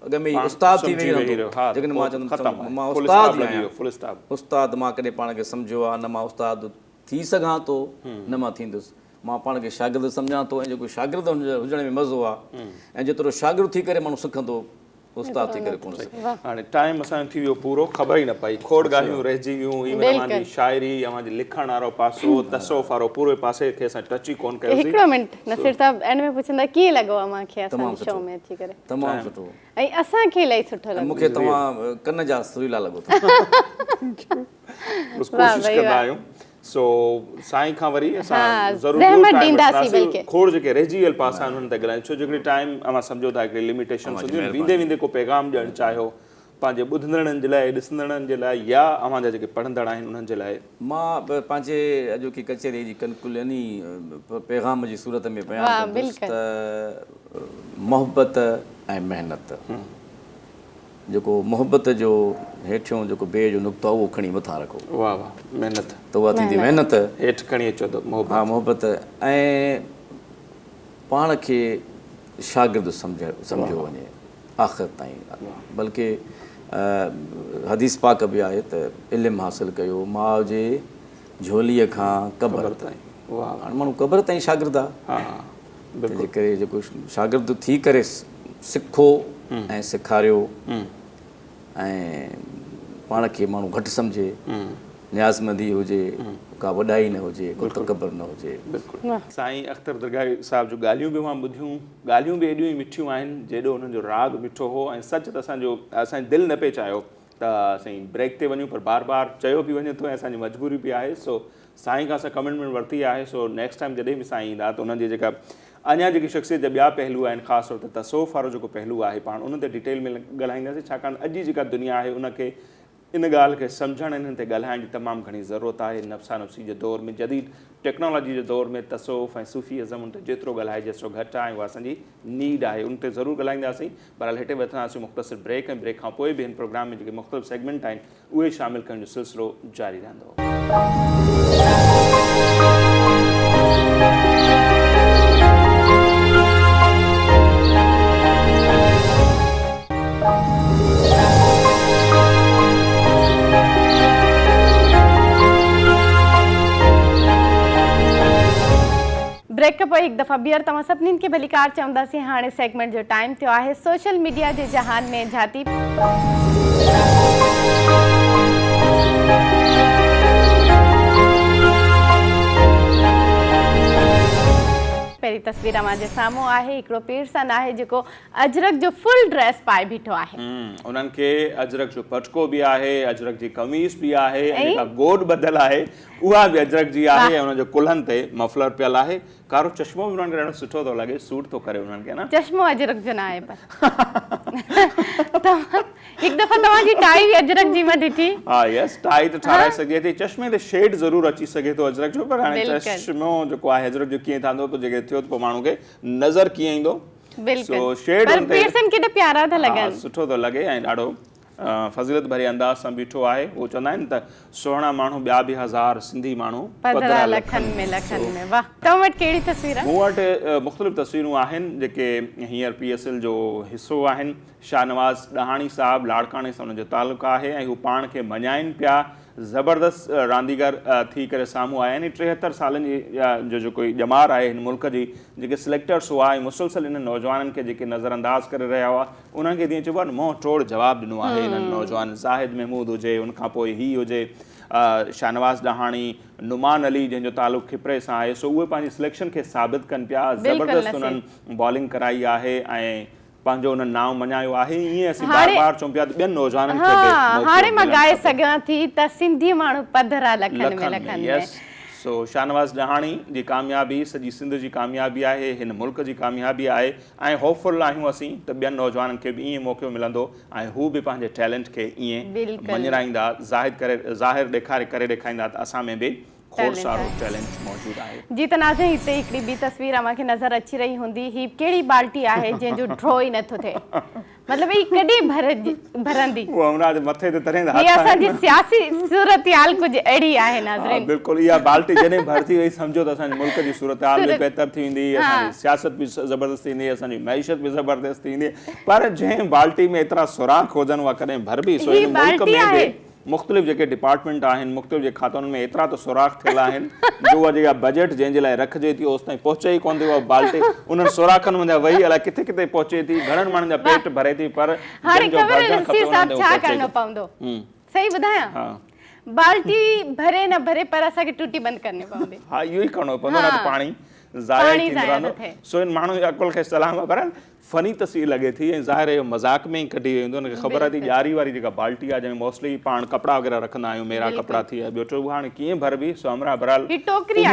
اڳ ۾ ئي استاد ٿي ويهي رهندو جيڪڏهن مان چوندم مان استاد ئي آهيان استاد مان ڪڏهن پاڻ کي سمجهيو آهي نه مان استاد ٿي سگهان ٿو نه مان ٿيندس مان پاڻ کي شاگرد سمجهان ٿو ۽ جيڪو شاگرد هجڻ ۾ مزو آهي ۽ جيترو شاگرد ٿي ڪري ماڻهو سکندو استاد ٿي ڪري ڪونه سگهي. هاڻي ٽائيم اسان جو ٿي ويو پورو خبر ئي نه پئي کوڙ ڳالهيون رهجي ويون ايون اوهان جي شاعري اوهان جي لکڻ وارو پاسو تصوف وارو پورو پاسي کي اسان ٽچ ئي ڪونه ڪيوسين. هڪڙو منٽ نصير صاحب اينڊ ۾ پڇندا ڪيئن لڳو اوهان کي اسان جي شو ۾ اچي ڪري. تمام سٺو. ۽ اسان کي الاهي سٺو لڳو. مونکي توهان ڪن جا سريلا لڳو ٿا. بس ڪوشش ڪندا آهيون. سو سائين کان وري اسان ضرور ٻيو ٽائيم وٺنداسين کوڙ جيڪي رهجي ويل پاسا آهن انهن تي ڳالهايون ڇو جو هڪڙي ٽائيم اوهان سمجهو ٿا هڪڙي لميٽيشنس هونديون آهن ويندي ويندي ڪو پيغام ڏيڻ چاهيو پنهنجي ٻڌندڙن جي لاء، ڏسندڙن جي لاء يا اوهان جا جيڪي پڙهندڙ آهن انهن جي لاء. مان به پنهنجي اڄوڪي ڪچهريء جي ڪنڪل يعني پيغام جي صورت ۾ بيان ڪندس ته محبت ۽ محنت جيڪو محبت جو هيٺيون جيڪو بي جو نقطو آهي اهو کڻي مٿان رکو. واه واه محنت. ته اها ٿيندي محنت. هيٺ کڻي اچو ته محبت. ها محبت ۽ پاڻ کي شاگرد سمجهيو وڃي آخر تائين بلڪه حديث پاڪ به آهي ته علم حاصل ڪيو ماء جي جهوليء کان قبر تائين. هاڻي ماڻهو قبر تائين شاگرد آهي. تنهن جي ڪري جيڪو شاگرد ٿي ڪري سکو ۽ سيکاريو ۽ پاڻ کي ماڻهو گهٽ سمجهي، نيازمندي هجي، ڪا وڏائي نه هجي، ڪو تڪبر نه هجي. سائين اختر درگاهي صاحب جون ڳالهيون به اوهان ٻڌيون، ڳالهيون به ايڏيون ئي مٺيون آهن جيڏو انهن جو راڳ مٺو هو ۽ سچ ته اسان جو اسان جي دل نه پئي چاهيو ته اسين بريڪ تي وڃون پر بار بار چيو پئي وڃي ٿو ۽ اسان جي مجبوري به آهي سو سائين کان اسان ڪمٽمينٽ ورتي آهي سو نيڪسٽ ٽائيم جڏهن به سائين ايندا ته انهن جي جيڪا اڃا جيڪي شخصيت جا ٻيا پهلو آهن خاص طور تي تصوف وارو جيڪو پهلو آهي پاڻ ان تي ڊيٽيل ۾ ڳالهائينداسين ڇاڪاڻ ته اڄ جي جيڪا دنيا آهي ان کي ان ڳالهه کي سمجهڻ انهن تي ڳالهائڻ جي تمام گهڻي ضرورت آهي نفسا نفسي جي دور ۾ جديد ٽيڪنالاجي جي دور ۾ تصوف ۽ صوفي ازم ان تي جيترو ڳالهائجي سو گهٽ آهي ۽ اها اسان جي نيڊ آهي ان تي ضرور ڳالهائينداسين بهرحال هتي وٺنداسين مختصر بريڪ ۽ بريڪ کان پوء به هن پروگرام ۾ جيڪي مختلف سيگمينٽ آهن اهي شامل ڪرڻ جو سلسلو جاري رهندو. بريڪ کان پوء هڪ دفعا ٻيهر توهان سڀني کي ڀليڪار چونداسين هاڻي سيگمينٽ جو ٽائيم ٿيو آهي سوشل ميڊيا جي جهان ۾ جھاتي. پهرين تصوير اوهان جي سامهون آهي هڪڙو پيرسن آهي جيڪو اجرڪ جو فل ڊريس پائي بيٺو آهي. انهن کي اجرڪ جو پٽڪو به آهي اجرڪ جي قميص به آهي ۽ جيڪا گوڏ ٻڌل آهي اها به اجرڪ جي آهي ۽ انهن جي ڪلهن تي مفلر پيل آهي. ڪارو چشمو به انهن کي ڏاڍو سٺو ٿو لڳي، سوٽ ٿو ڪري انهن کي نه. چشمو اجرڪ جو نه آهي پر توهان هڪ دفعو توهان جي ٽائي به اجرڪ جي مان ڏٺي. ها يس ٽائي ته ٺاهرائي سگهجي ٿي، چشمي تي شيڊ ضرور اچي سگهي ٿو اجرڪ جو پر هاڻي چشمو جيڪو آهي اجرڪ جو ڪيئن ٺهندو پوء جيڪڏهن ٿيو ته پوء ماڻهو کي نظر ڪيئن ايندو. بلڪل پر پيرسن ڪيڏا پيارا ٿا لڳن. ها سٺو ٿو لڳي ۽ ڏاڍو فضيلت ڀري انداز سان بيٺو آهي. هو چوندا آهن ته سهڻا ماڻهو ٻيا به هزار، سنڌي ماڻهو پڌرا لکن ۾. لکن ۾. واهه. توهان وٽ ڪهڙي تصوير آهي؟ مون وٽ مختلف تصويرون آهن جيڪي هينئر پي ايس ايل جو حصو آهن. شاهنواز ڏاهاڻي صاحب لاڙڪاڻي سان ان جو تعلق آهي ۽ هو پاڻ کي مڃائين پيا. زبردست رانديگر ٿي ڪري سامهون آيا آهن ۽ 73 سالن جي جو جيڪو هي ڄمار آهي هن ملڪ جي جيڪي سليڪٽرس هئا ۽ مسلسل انهن نوجوانن کي جيڪي نظرانداز ڪري رهيا هئا انهن کي جيئن چئبو آهي نه منهن ٽوڙ جواب ڏنو آهي انهن نوجوان زاهد محمود هجي ان کان پوء هي هجي شاهنواز ڏاهاڻي نعمان علي جنهن جو تعلق کپري سان آهي سو اهي پنهنجي سليڪشن کي ثابت ڪن پيا زبردست انهن بالنگ ڪرائي آهي ۽ پنهنجو انهن نانء مڃايو آهي ائين اسين بار بار چئون پيا ته ٻين نوجوانن کي به موقعو هاڻي مان ڳائي سگهان ٿي ته سنڌي ماڻهو پڌرا لکن ۾ لکن ۾. يس سو شاهنواز ڏاهاڻي جي ڪاميابي سڄي سنڌ جي ڪاميابي آهي هن ملڪ جي ڪاميابي آهي ۽ هوپ فل آهيون اسين ته ٻين نوجوانن کي به ائين موقعو ملندو ۽ هو به پنهنجي ٽيلنٽ کي ائين مڃرائيندا ظاهر ڪري ظاهر ڏيکاري ڪري ڏيکاريندا ته اسان ۾ به کوڙ سارو ٽيلنٽ موجود آهي. جي ته ناظرين هتي هڪڙي ٻي تصوير اوهان کي نظر اچي رهي هوندي هي ڪهڙي بالٽي آهي جنهن جو ڍرو ئي نٿو ٿئي مطلب هي ڪڏهن ڀرندي. اهو همراهه جي مٿي تي تڏهن ته هٿ آهن. هي اسان جي سياسي صورتحال ڪجهه اهڙي آهي ناظرين. ها بلڪل اها بالٽي جڏهن ڀرجي وئي سمجهو ته اسان جي ملڪ جي صورتحال به بهتر ٿي ويندي اسان جي سياست به زبردست ٿيندي اسان جي معيشت به زبردست ٿيندي پر جنهن بالٽي ۾ ايترا سوراخ هجن اها ڪڏهن ڀربي سو هن ملڪ ۾ به مختلف جيڪي ڊپارٽمينٽ آهن مختلف جيڪي کاتا انهن ۾ ايترا ته سوراخ ٿيل آهن جو اها جيڪا بجيٽ جنهن جي لاء رکجي ٿي اوستائين پهچي ئي ڪونه ٿي اها بالٽي انهن سوراخن منجهان وهي الائي ڪٿي ڪٿي پهچي ٿي گهڻن ماڻهن جا پيٽ ڀري ٿي پر هاڻي جن جو خبر ڀرجڻ نصير کپي انهن صاحب تائين ڇا اهو پهچي ڪرڻو ڪونه. پوندو صحيح ٻڌايان بالٽي ڀري نه ڀري پر اسان کي ٽوٽي بند ڪرڻي پوندي. ها اهو ئي ڪرڻو پوندو نه ته پاڻي ضايع ٿيندو رهندو سو ان ماڻهن جي عقل کي سلام آهي بهرحال فني تصوير لڳي ٿي ۽ ظاهر اهو مذاق ۾ ئي ڪڍي وئي هوندي ان کي خبر آهي ته ڄاري واري جيڪا بالٽي آهي جنهن ۾ موسٽلي پاڻ ڪپڙا وغيره رکندا آهيون ميرا ڪپڙا ٿي ويا ٻيو ٽيو اها هاڻي ڪيئن ڀربي سو همراهه بهرحال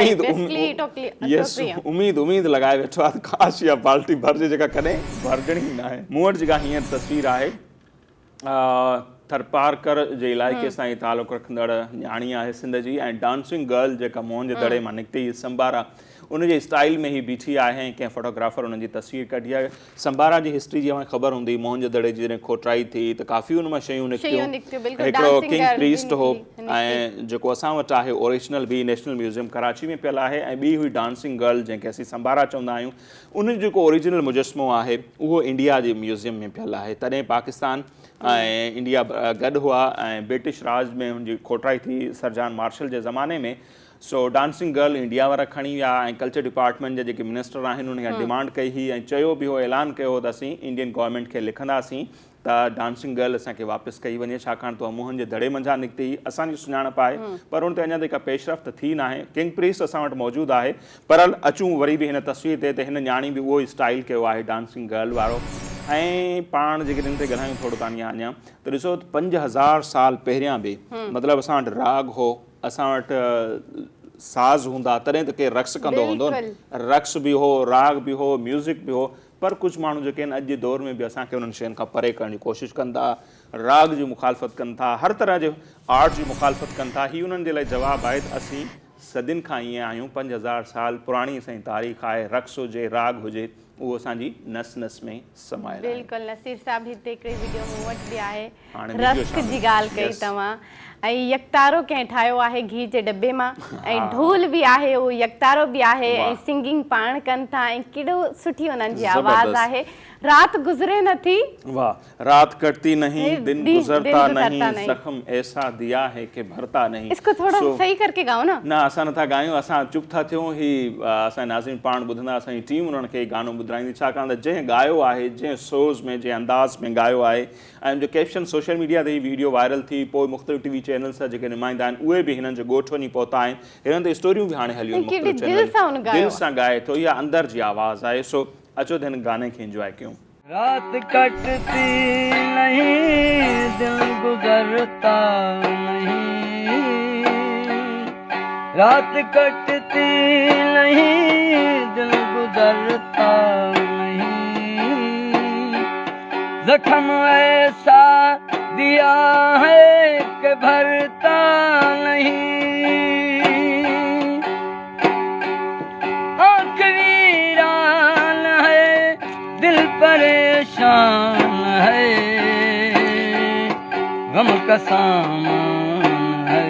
اميد يس اميد اميد لڳائي ويٺو آهي ته ڪاش اها بالٽي ڀرجي جيڪا ڪڏهن ڀرجڻي ئي ناهي. مون وٽ جيڪا هينئر تصوير آهي. ٿرپارڪر جي علائقي سان ئي تعلق رکندڙ نياڻي آهي سنڌ جي ۽ ڊانسنگ گرل جيڪا موهن جي دڙي مان نڪتي هئي سمبارا ان جي اسٽائل ۾ هي بيٺي آهي ۽ ڪنهن فوٽوگرافر ان جي تصوير ڪڍي آهي. سمبارا جي هسٽري جي اوهان کي خبر هوندي موهن جي دڙي جي جڏهن کوٽرائي ٿي ته ڪافي ان مان شيون نڪتيون هڪڙو ڪنگ پريسٽ هو ۽ جيڪو اسان وٽ آهي اوريجنل به نيشنل ميوزيم ڪراچي ۾ پيل آهي ۽ ٻي هئي ڊانسنگ گرل جنهن کي اسين سمبارا چوندا آهيون ان جو جيڪو اوريجنل مجسمو آهي اهو انڊيا جي ميوزيم ۾ پيل آهي. تڏهن پاڪستان ۽ انڊيا گڏ هئا ۽ برٽش راڄ ۾ هن جي کوٽرائي ٿي سر جان مارشل جي زماني ۾. سو ڊانسنگ گرل انڊيا وارا کڻي ويا ۽ ڪلچر ڊپارٽمينٽ جا جيڪي منسٽر آهن انهن کان ڊمانڊ ڪئي هئي ۽ چيو به هو اعلان ڪيو هو ته اسين انڊين گورنمينٽ کي لکنداسين ته ڊانسنگ گرل اسان کي واپس ڪئي وڃي ڇاڪاڻ ته اها موهن جي دڙي منجهان نڪتي هئي اسان جي سڃاڻپ آهي پر ان تي اڃا تائين ڪا پيش رفت ٿي ناهي ڪنگ پريسٽ اسان وٽ موجود آهي پر اچون وري به هن تصوير تي ته هن نياڻي به اهو ئي اسٽائيل ڪيو آهي ڊانسنگ گرل وارو ۽ پاڻ جيڪڏهن ان تي ڳالهايون ٿورو تانيا اڃا ته ڏسو ته 5000 سال پهريان به مطلب اسان وٽ راڳ هو اسان وٽ ساز هوندا تڏهن ته ڪير رقص ڪندو هوندو رقص به هو راڳ به هو ميوزڪ به هو پر ڪجهه ماڻهو جيڪي آهن اڄ جي دور ۾ به اسان کي انهن شين کان پري ڪرڻ جي ڪوشش ڪن ٿا، راڳ جي مخالفت ڪن ٿا، هر طرح جي آرٽ جي مخالفت ڪن ٿا، هي انهن جي لاء جواب آهي ته اسين صدين کان ائين آهيون، 5000 سال پراڻي اسان جي تاريخ آهي، رقص هجي، راڳ هجي، اهو اسان جي نس نس ۾ سمايل آهي. بلڪل نصير صاحب هتي هڪڙي وڊيو مون وٽ به آهي هاڻي وڊيو رسڪ شامل جي ڳالهه ڪئي يس. توهان ۽ يڪتارو ڪنهن ٺاهيو آهي گهي جي ڊٻي مان ۽ ڍول به آهي اهو يڪتارو به آهي ۽ واھ. سنگنگ پاڻ ڪن ٿا ۽ ڪيڏو سٺي انهن جي آواز زبردست. آهي رات گذري نه ٿي. واھ رات ڪٽتي نهين دن دن گذرتا گذرتا نهين نهين. زخم ايسا ديا هي ڪي ڀرتا نهين. اسڪو ٿوڙا سو صحيح ڪر ڪي گائو نه. نه اسان نٿا ڳايون اسان چپ ٿا ٿيون هي اسان جا ناظرين پاڻ ٻڌندا اسان جي ٽيم انهن کي گانو ٻڌرائيندي ڇاڪاڻ ته جنهن ڳايو آهي جنهن سوز ۾ جنهن انداز ۾ ڳايو آهي ۽ ان جو ڪيپشن سوشل ميڊيا تي هي ويڊيو وائرل ٿي پوء مختلف ٽي وي چينلز جا جيڪي نمائندا آهن اهي به هنن جي ڳوٺ وڃي پهتا آهن هنن تي اسٽوريون به هاڻي هليون آهن مختلف چينلن دل سان ڳائي ٿو اها اندر جي آواز آهي سو اچو ته هن گاني کي انجواء ڪيون. رات ڪٽتي نهين دن گذرتا نهين رات ڪٽتي نهين دن گذرتا نهين. زخم ايسا ديا هي ڪه ڀرتا نهين آنک ويران هي دل پريشان هي غم ڪا سامان هي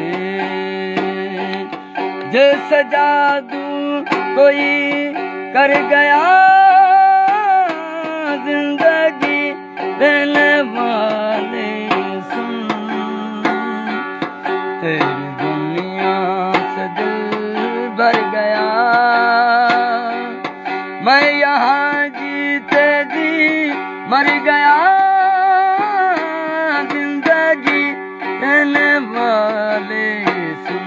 جيسا جادو ڪوئي ڪر گيا زندگي ديني والي سن تيري دنيا سي دل ڀر گيا مين يهان جيتي جي مر گيا زندگي ديني والي سن.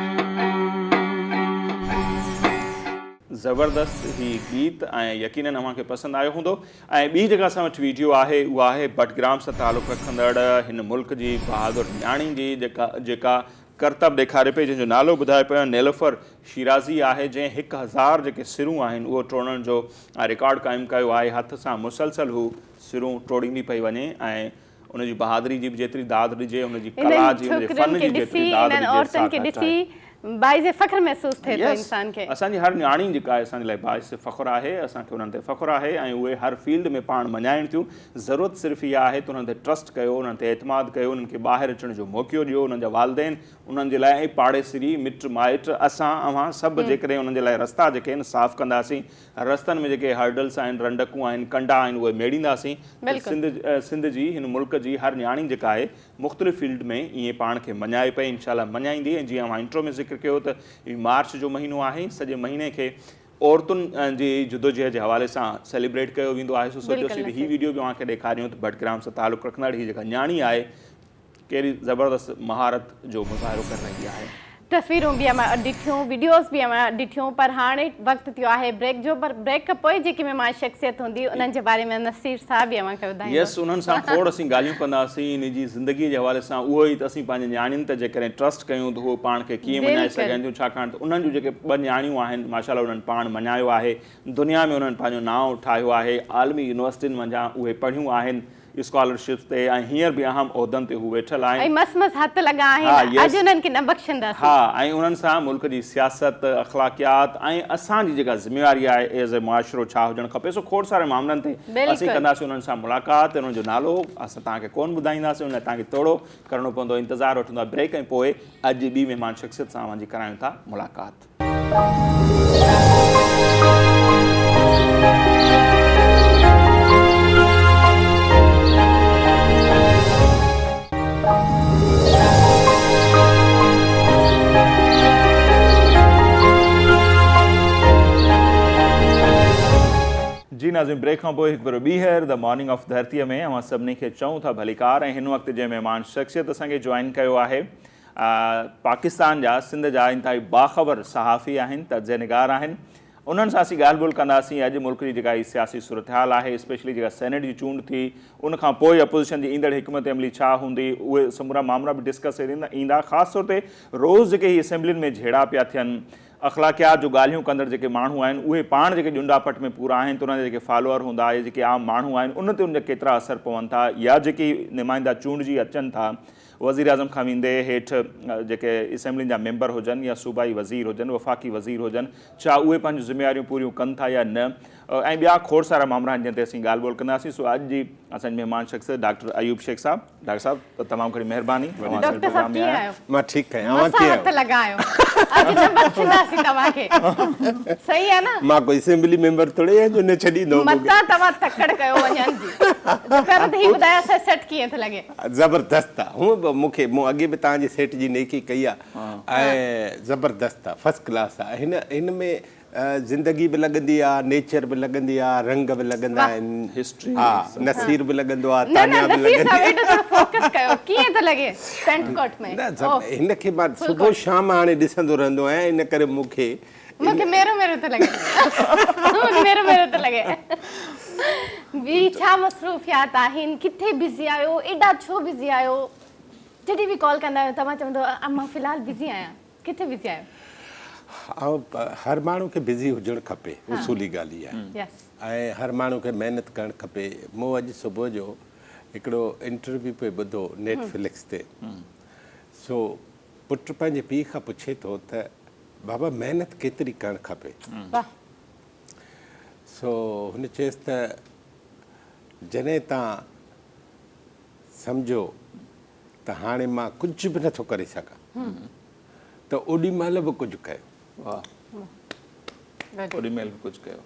زبردست هي گيت ۽ يقينن اوهان کي پسند آيو هوندو ۽ ٻي جيڪا اسان وٽ ويڊيو آهي اها آهي بٽگرام سان تعلق رکندڙ هن ملڪ جي بهادر نياڻي جي جيڪا جيڪا ڪرتب ڏيکاري پئي جنهن جو نالو ٻڌايو پيو نيلوفر شيرازي آهي جنهن 1000 جيڪي سرون آهن اهو ٽوڙڻ جو رڪارڊ قائم ڪيو آهي هٿ سان مسلسل هو سرون ٽوڙيندي پئي وڃي ۽ ان جي بهادري جي به جيتري داد ڏجي، ان جي ڪلا انهن جي، ان جي ڇوڪرين فن کي جي ڏسي، جيتري داد انهن ڏجي سا عورتن کي گهٽ ڏسي آهي. باعث فخر محسوس ٿئي ٿو يس انسان کي. اسان جي هر نياڻي جيڪا آهي اسان جي لاء باعث فخر آهي، اسان کي انهن تي فخر آهي ۽ اهي هر فيلڊ ۾ پاڻ مڃائين ٿيون. ضرورت صرف اها آهي ته انهن تي ٽرسٽ ڪيو، انهن تي اعتماد ڪيو، انهن کي ٻاهر اچڻ جو موقعو ڏيو، انهن جا والدين انهن جي لاء ۽ پاڙيسري، مٽ مائٽ، اسان، اوهان سڀ جيڪڏهن انهن جي لاء رستا جيڪي آهن صاف ڪنداسين، رستن ۾ جيڪي هرڊلس آهن، رنڊڪون آهن، ڪنڊا آهن اهي ميڙينداسين ته سنڌ سنڌ جي هن ملڪ جي هر نياڻي جيڪا آهي مختلف فيلڊ ۾ ائين پاڻ کي مڃائي پئي انشاء الله مڃائيندي ۽ جيئن اوهان انٽرو ۾ ذڪر ڪيو ته هي مارچ جو مهينو آهي سڄي مهيني کي عورتن جي جدوجهد جي حوالي سان سيليبريٽ ڪيو ويندو آهي سو سوچيوسين ته هي ويڊيو به اوهان کي ڏيکاريون ته بٽگرام سان تعلق رکندڙ هي جيڪا نياڻي آهي ڪهڙي زبردست مهارت جو مظاهرو ڪري رهي آهي. تصويرون به اوهان ڏٺيون وڊيوز به اوهان ڏٺيون پر هاڻي وقت ٿيو آهي بريڪ جو پر بريڪ کان پوء جيڪي مهمان شخصيت هوندي انهن جي باري ۾ نصير صاحب ئي اوهان کي ٻڌائيندو. يس انهن سان کوڙ اسين ڳالهيون ڪنداسين نجي زندگي جي حوالي سان اهو ئي ته اسين پنهنجي نياڻين تي جيڪڏهن ٽرسٽ ڪيون ته هو پاڻ کي ڪيئن مڃائي سگهن ٿيون ڇاڪاڻ ته انهن جون جيڪي ٻه نياڻيون آهن ماشاء الله انهن پاڻ مڃايو آهي دنيا ۾ انهن پنهنجو نانء ٺاهيو آهي عالمي يونيورسٽين منجهان اهي پڙهيون آهن. اسڪالرشپس تي ۽ هينئر به اهم عهدن تي هو ويٺل آهن. ۽ مس مس هٿ لڳا آهن، اڄ انهن کي نه بخشنداسين. ها ۽ انهن سان ملڪ جي سياست، اخلاقيات ۽ اسان جي جيڪا ذميواري آهي ايز اي معاشرو ڇا هجڻ کپي سو کوڙ سارن معاملن تي اسين ڪنداسين انهن سان ملاقات انهن جو نالو اسان توهان کي ڪونه ٻڌائينداسين ان لاء توهان کي ٿورو ڪرڻو پوندو انتظار وٺندا بريڪ ۽ پوء اڄ ٻي مهمان شخصيت سان اوهان جي ڪرايون ٿا ملاقات. جي ناظرين بريڪ کان پوء هڪ ڀيرو ٻيهر the morning of ڌرتيء ۾ اوهان سڀني کي چئون ٿا ڀليڪار ۽ هن وقت جنهن مهمان شخصيت اسان کي جوائن ڪيو آهي پاڪستان جا سنڌ جا انتهائي باخبر صحافي آهن تجزيه نگار آهن انهن سان اسين ڳالهه ٻولهه ڪنداسين اڄ ملڪ جي جيڪا هي سياسي صورتحال آهي اسپيشلي جيڪا سينيٽ جي چونڊ ٿي ان کان پوء اپوزيشن جي ايندڙ حڪمت عملي ڇا هوندي اهي سمورا مامرا به ڊسڪس ايندا خاص طور تي روز جيڪي هي اسيمبلين ۾ جهيڙا پيا ٿين اخلاقيات جو ڳالهيون ڪندڙ جيڪي ماڻهو آهن اهي پاڻ جيڪي ڄنڊا پٽ ۾ پورا آهن ته انهن جا جيڪي فالوئر هوندا يا جيڪي عام ماڻهو آهن ان تي ان جا ڪيترا اثر پون ٿا يا جيڪي نمائندا چونڊجي اچن ٿا وزيراعظم کان ويندي هيٺ جيڪي اسيمبلين جا ميمبر هجن يا صوبائي وزير هجن وفاقي وزير هجن ڇا اهي پنهنجون ذميواريون پوريون ڪن ٿا يا نه ۽ ٻيا کوڙ سارا مامرا آهن جن تي اسين ڳالهه ٻولهه ڪنداسين سو اڄ جي اسان جي مهمان شخصيت ڊاڪٽر ايوب شيخ صاحب ڊاڪٽر صاحب تمام گهڻي مهرباني اوهان اسان جي ڊاڪٽر صاحب پروگرام ۾ ڪيئن آيا. آهيو؟ مان ٺيڪ آهيان اوهان مسا ڪيئن هٿ آهيو؟ لڳا آهيو اڄ نه بخشنداسين توهان کي صحيح آهي نه؟ مان ڪوئي اسيمبلي ميمبر ٿوري آهيان جو نه ڇڏيندو مون کي. متان توهان تڪڙ ڪيو وڃڻ جي پهريون ته هي ٻڌايو اسان جو سيٽ ڪيئن ٿو لڳي؟ زبردست آ هونء به مون کي مون اڳي به توهان جي سيٽ جي نيڪي ڪئي آ ۽ زبردست آ فرسٽ ڪلاس آ هن هن ۾ زندگي به لڳندي آ نيچر به لڳندي آ رنگ به لڳندا آهن هسٽري ها نصير به لڳندو آ نه نه تانيا به نصير صاحب لڳندي ايڏو ٿورو فوڪس ڪيو ڪيئن ٿو لڳي پينٽ ڪوٽ ۾ نه هن کي مان صبح شام هاڻي ڏسندو رهندو آهيان ان ڪري مون کي مون کي ميرو ميرو ٿو لڳي ميرو ميرو ٿو لڳي ٻي ڇا مصروفيات آهن ڪٿي بزي آهيو ايڏا ڇو بزي آهيو جڏهن به ڪال ڪندا آهيو توهان چوندو مان في الحال بزي آهيان ڪٿي بزي آهيو؟ هر ماڻهو کي بزي هجڻ کپي اصولي ڳالهه اها آهي ۽ هر ماڻهو کي محنت ڪرڻ کپي مون اڄ صبح جو هڪڙو انٽرويو پئي ٻڌو نيٽ فلڪس تي سو پٽ پنهنجي پيء کان پڇي ٿو ته بابا محنت ڪيتري ڪرڻ کپي؟ سو هن چيس ته جڏهن توهان سمجهو ته هاڻي مان ڪجهه به نٿو ڪري سگهان ته اوڏي مهل به ڪجهه ڪيو. اوڏي مهل به ڪجهه ڪيو.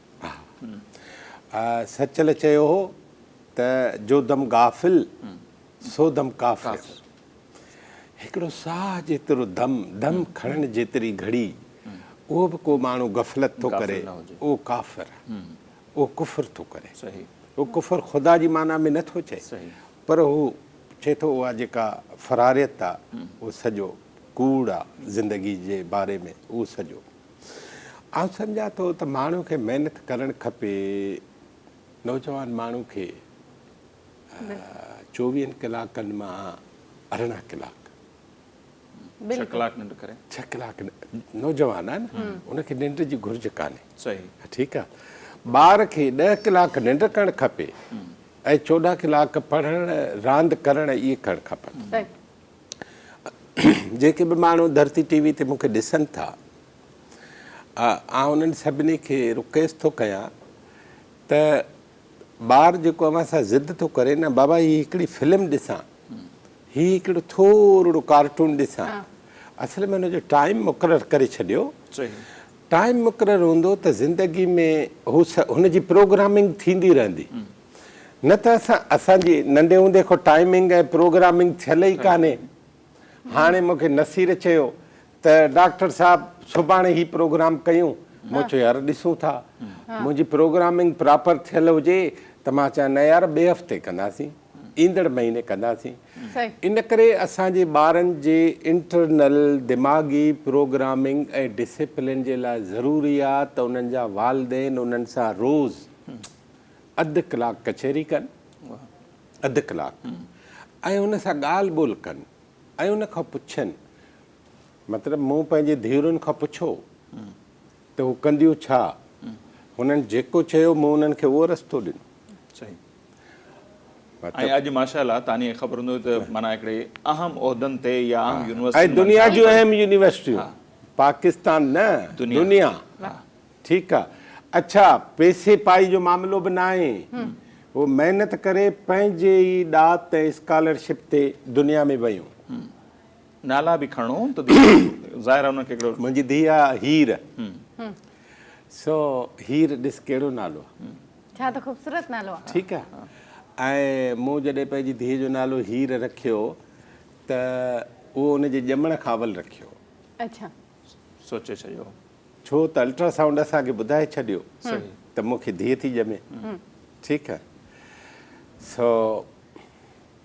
ها سچل چيو هو ته جو دم غافل سو دم ڪافر. هڪڙو ساهه جيترو دم، دم کڻڻ جيتري گهڙي، اهو به ڪو ماڻهو غفلت ٿو ڪري، اهو ڪافر آهي، اهو ڪفر ٿو ڪري. اهو ڪفر خدا جي معنيٰ ۾ نه ٿو چئي، پر هو چئي ٿو اها جيڪا فراريت آهي، اهو سڄو ڪوڙ آهي زندگي جي باري ۾ اهو سڄو. آئون سمجهان ٿو ته ماڻهو کي محنت ڪرڻ کپي، نوجوان ماڻهو کي. چوويهن ڪلاڪن مان 18 ڪلاڪ. ڇهه ڪلاڪ ننڊ ڪري. ڇهه ڪلاڪ نوجوان آهي نه ان کي ننڊ جي گهرج ڪانهي. صحيح. ٺيڪ آهي. ٻار کي 10 ڪلاڪ ننڊ ڪرڻ کپي ۽ 14 ڪلاڪ پڙهڻ راند ڪرڻ اهي ڪرڻ کپن. جيڪي به ماڻهو ڌرتي ٽي وي تي مون کي ڏسن ٿا آئون انهن سڀني کي رڪويسٽ ٿو ڪيان ته ٻار جيڪو اوهان سان ضد ٿو ڪري نه بابا هي هڪڙي فلم ڏسان هي هڪڙو ٿورڙو ڪارٽون ڏسان اصل ۾ ان جو ٽائيم مقرر ڪري ڇڏيو ٽائيم مقرر هوندو ته زندگي ۾ هو هن جي پروگرامنگ ٿيندي رهندي نه ته اسان اسان جي ننڍي هوندي کان ٽائيمنگ ۽ پروگرامنگ ٿيل ئي ڪانهي هاڻي مون کي نصير چيو ته ڊاڪٽر صاحب سڀاڻي هي پروگرام ڪيون، مون چيو يار ڏسون ٿا، منهنجي پروگرامنگ پراپر ٿيل هجي ته مان چيان نه يار ٻئي هفتي ڪنداسين، ايندڙ مهيني ڪنداسين. ان ڪري اسان جي ٻارن جي انٽرنل دماغي پروگرامنگ ۽ ڊسيپلين جي لاء ضروري آ ته انهن جا والدين انهن سان روز اڌ ڪلاڪ ڪچهري ڪن، اڌ ڪلاڪ ۽ ان سان ڳالهه ٻولهه ڪن ۽ ان کان پڇن مطلب مون پنهنجي ڌيئرن کان پڇيو ته هو ڪنديون ڇا؟ هنن جيڪو چيو مون انهن کي اهو رستو ڏنو. ۽ اڄ ماشاء الله تاني کي خبر هوندو ته معنيٰ هڪڙي اهم عهدن تي يا اهم يونيورسٽين ۽ دنيا جون اهم يونيورسٽيون پاڪستان نه دنيا ٺيڪ آ اڇا پيسي پائي جو معاملو به ناهي هو محنت ڪري پنهنجي ئي ڏات ۽ اسڪالرشپ تي دنيا ۾ ويون. نالا به کڻو ته ظاهر آ انهن کي هڪڙو. منهنجي ڌيء آ هير سو هير ڏس ڪهڙو نالو آ. ڇا ته خوبصورت نالو آ. ٺيڪ آ ۽ مون جڏهن پنهنجي ڌيء جو نالو هير رکيو ته اهو ان جي ڄمڻ کان اول رکيو. اڇا. سوچي ڇڏيو. ڇو ته الٽرا سائونڊ اسان کي ٻڌائي ڇڏيو ته مون کي ڌيء ٿي ڄمي. ٺيڪ آ سو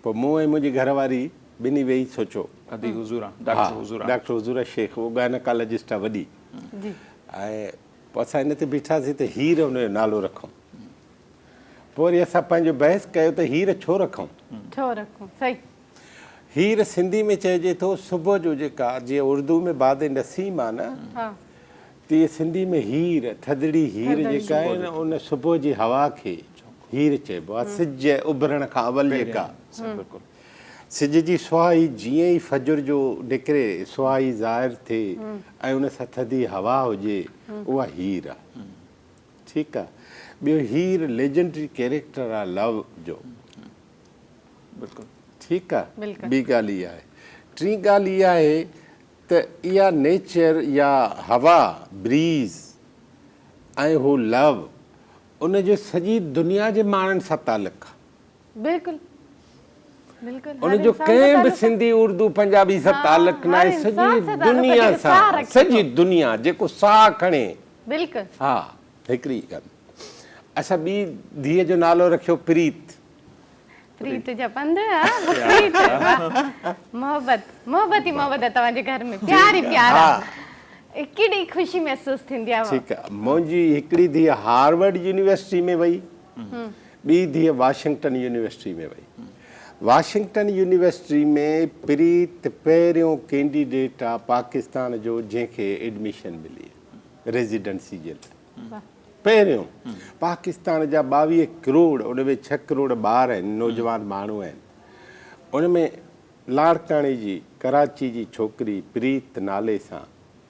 پوء مون ۽ منهنجي گهر واري ٻنهي ويهي سوچيو. ادي حضورا ڊاڪٽر حضورا. ڊاڪٽر حضورا شيخ اهو گائناڪالاجسٽ آ وڏي ۽ پوء اسان ان تي بيٺاسين ته هير ان جو نالو رکون. پوء وري اسان پنهنجو بحث ڪيو ته هير ڇو رکون؟ ڇو رکون صحيح. هير سنڌي ۾ چئجي ٿو صبح جو جيڪا جيئن اردو ۾ باد نسيم آ نه تيئن سنڌي ۾ هير ٿڌڙي هير جيڪا آهي نه ان صبح جي هوا کي هير چئبو آ سج اڀرڻ کان اول جيڪا سج جي سهائي جيئن ئي فجر جو نڪري سهائي ظاهر ٿئي ۽ ان سان ٿڌي هوا هجي اها هير آ ٺيڪ آ ٻيو هير ليجنڊري ڪيريڪٽر آ لو جو بلڪل ٺيڪ آ ٻي ڳالهه اها آهي ٽين ڳالهه اها آهي ته اها نيچر يا هوا بريز ۽ هو لو ان جو سڄي دنيا جي ماڻهن سان تعلق آ. بلڪل بلڪل ان جو ڪنهن به سنڌي اردو پنجابي سان تعلق ناهي سڄي دنيا سان سڄي دنيا جيڪو ساهه کڻي بلڪل ها هڪڙي ڳالهه اڇا ٻي ڌيء جو نالو رکيو پريت. پريت جا پنڌ ها پريت محبت محبت ئي محبت آ توهان جي گهر ۾ پيار ئي پيار آ ڪيڏي خوشي محسوس ٿيندي آ. ٺيڪ آ منهنجي هڪڙي ڌيء هارورڊ يونيورسٽي ۾ وئي ٻي ڌيء واشنگٽن يونيورسٽي ۾ وئي. واشنگٽن يونيورسٽي ۾ پريت پهريون ڪينڊيڊيٽ آ پاڪستان جو جنهن کي ايڊميشن ملي ريزيڊنسي جي لاء پهريون. پاڪستان جا 22 ڪروڙ ان ۾ 6 ڪروڙ ٻار آهن نوجوان ماڻهو آهن ان ۾ لاڙڪاڻي جي ڪراچي جي ڇوڪري پريت نالي سان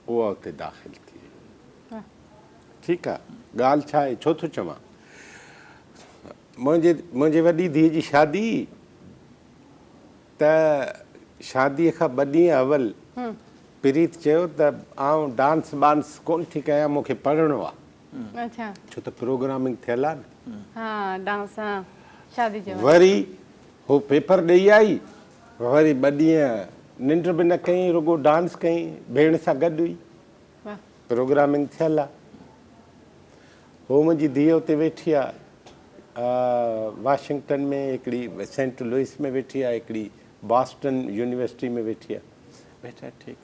اها اتي داخل ٿي وئي. ٺيڪ آ ڳالهه ڇا آهي ڇو ٿو چوان منهنجي منهنجي وڏي ڌيء جي شادي ته شادي کان ٻه ڏينهن اول پريت چيو ته آئون ڊانس بانس ڪون ٿي ڪيان مون کي پڙهڻو آ ڇو ته پروگرامنگ ٿيل آ نه وري هو پيپر ڏئي آئي وري ٻه ڏينهن ننڊ به نه ڪئي رڳو ڊانس ڪئي ڀيڻ سان گڏ هئي پروگرامنگ ٿيل آ. هو منهنجي ڌيء اتي ويٺي آ واشنگٽن ۾ هڪڙي سينٽ لوئس ۾ ويٺي آ هڪڙي باسٽن يونيورسٽي ۾ ويٺي آ. ويٺا ٺيڪ.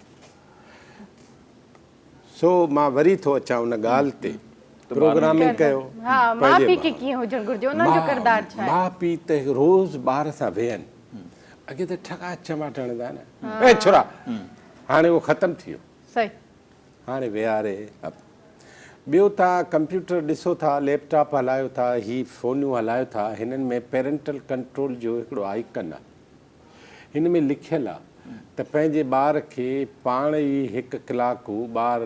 سو مان وري ٿو اچان ان ڳالهه تي پروگرامنگ ڪيو. ها ماء پيء کي ڪيئن هجڻ گهرجي انهن جو ڪردار ڇا آهي؟ ماء پيء ته روز ٻار سان ويهن اڳي ته ٺڪا چماٽ هڻندا نه اي ڇورا هاڻي اهو ختم ٿي ويو. صحيح. هاڻي ويهاري اپ. ٻيو توهان ڪمپيوٽر ڏسو ٿا، ليپ ٽاپ هلايو ٿا، هي فونيون هلايو ٿا، هنن ۾ پيرنٽل ڪنٽرول جو هڪڙو آئيڪن آ. هن ۾ لکيل آ ته پنهنجي ٻار کي پاڻ ئي هڪ ڪلاڪ هو ٻار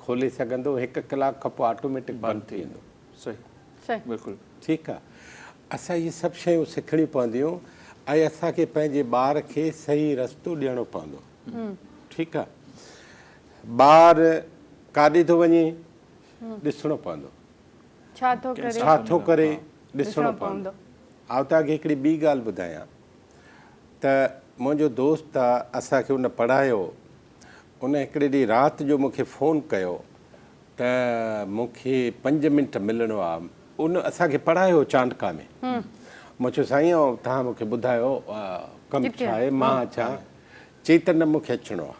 کولي سگهندو، هڪ ڪلاڪ کان پوء آٽوميٽڪ بند ٿي ويندو. صحيح بلڪل. ٺيڪ آ. اسان اهي سڀ شيون سکڻيون پونديون ۽ اسان کي پنهنجي ٻار کي صحيح رستو ڏيڻو پوندو. ٺيڪ آ ٻار ڪاڏي ٿو وڃي ڏسڻو پوندو ڇا ٿو ڪري ڇا ٿو ڪري ڏسڻو پوندو. آئون توهان کي هڪڙي ٻي ڳالهه ٻڌايان ته منهنجو دوست آ اسان کي ان پڙهايو ان هڪڙي ڏينهن رات جو مون کي فون ڪيو ته مون کي پنج منٽ ملڻو آ ان اسان کي پڙهايو هو چانڊڪا ۾ مون چيو سائين توهان مون کي ٻڌايو ڪم ڇا آهي مان اچان چئي ته نه مون کي اچڻو آ.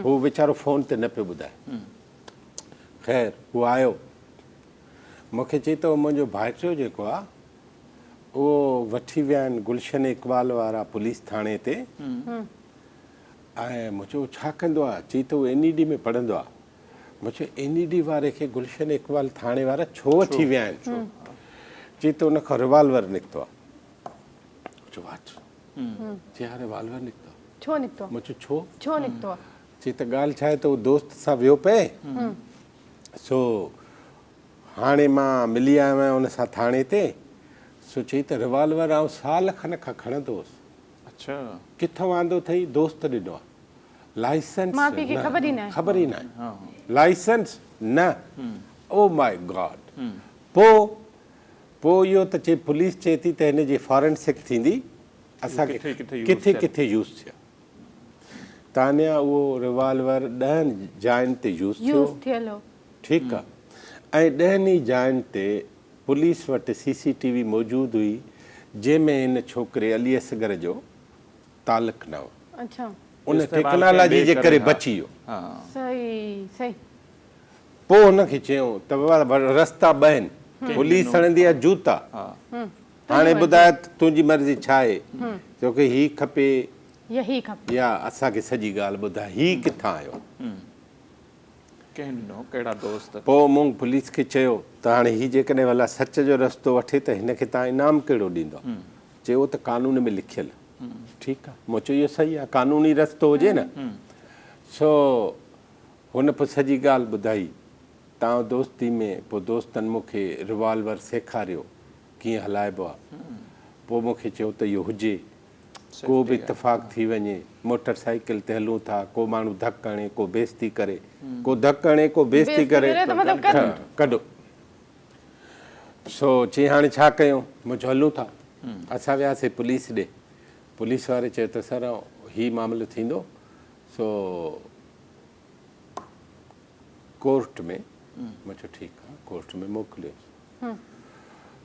هو ويچارو فون تي نه پيو ٻڌائي. خير هو آيو. مون کي چئي ته منهنجو ڀائٽيو جيڪو آ اهو وٺي ويا آهن گلشن اقبال وارا پوليس ٿاڻي تي ۽ مون چيو ڇا ڪندو آ؟ چئي ته هو اين اي ڊي ۾ پڙهندو آ. مون چيو اين اي ڊي واري کي گلشن اقبال ٿاڻي وارا ڇو وٺي ويا آهن؟ چئي ته ان کان ريوالور نڪتو آ. چيو واٽ؟ چي ها ريوالور نڪتو آ. ڇو نڪتو آ؟ مون چيو ڇو؟ ڇو نڪتو آ؟ چي ته ڳالهه ڇا آهي ته هو دوست سان ويو پئي سو هاڻي مان ملي آيو آهيان ان سان ٿاڻي تي سو چئي ته ريوالور آئون سال کن کان کڻندو هوس. اڇا. ڪٿون آندو اٿئي؟ دوست ڏنو آ. لائسنس ماء پيء کي خبر ئي ناهي. خبر ئي ناهي. لائسنس نه. او ماء گاڊ. پو پو اهو ته چئي پوليس چئي ٿي ته هن جي فارنسڪ ٿيندي اسان کي ڪٿي ڪٿي يوز ٿيو. تانيا اهو ريوالور ڏهن جاين تي يوز ٿيو. ٺيڪ آ ۽ ڏهن ئي جاين تي پوليس وٽ سي سي ٽي وي موجود هئي جنهن ۾ هن ڇوڪري علي اصغر جو تعلق نه هو. ان ٽيڪنالاجي جي ڪري بچي ويو. پوء هن کي چيائون ته بابا رستا ٻه آهن، پوليس هڻندي يا جوتا، هاڻي ٻڌاء ته تنهنجي مرضي ڇا آهي، توکي هي کپي يا اسان کي سڄي ڳالهه ٻڌاء، هي ڪٿان آيو؟ ڪنهن ڏنو، ڪهڙا دوست؟ پوء مون پوليس کي چيو ته هاڻي هي جيڪڏهن ڀلا سچ جو رستو وٺي ته هن کي توهان انعام ڪهڙو ڏيندؤ؟ چيو اهو ته قانون ۾ لکيل آهي. ٺيڪ آهي، مون چيو اهو صحيح آهي، قانوني رستو هجي نه. سو هن پوء سڄي ڳالهه ٻڌائي. تان دوستي ۾ پوء دوستن مون کي ريوالور سيکاريو ڪيئن هلائبو آ. پوء مون کي چيو ته اهو هجي. ڪو به اتفاق ٿي وڃي، موٽر سائيڪل تي هلون ٿا، ڪو ماڻهو ڌڪ هڻي، ڪو بيستي ڪري، ڪو ڌڪ هڻي، ڪو بيستي ڪري ته ڪڍو. سو چيائين هاڻي ڇا ڪيون؟ مون چيو هلون ٿا. اسان وياسين پوليس ڏي. پوليس واري چيو ته سر هي معاملو ٿيندو سو ڪورٽ ۾. مون چيو ٺيڪ آ، ڪورٽ ۾ موڪليوس.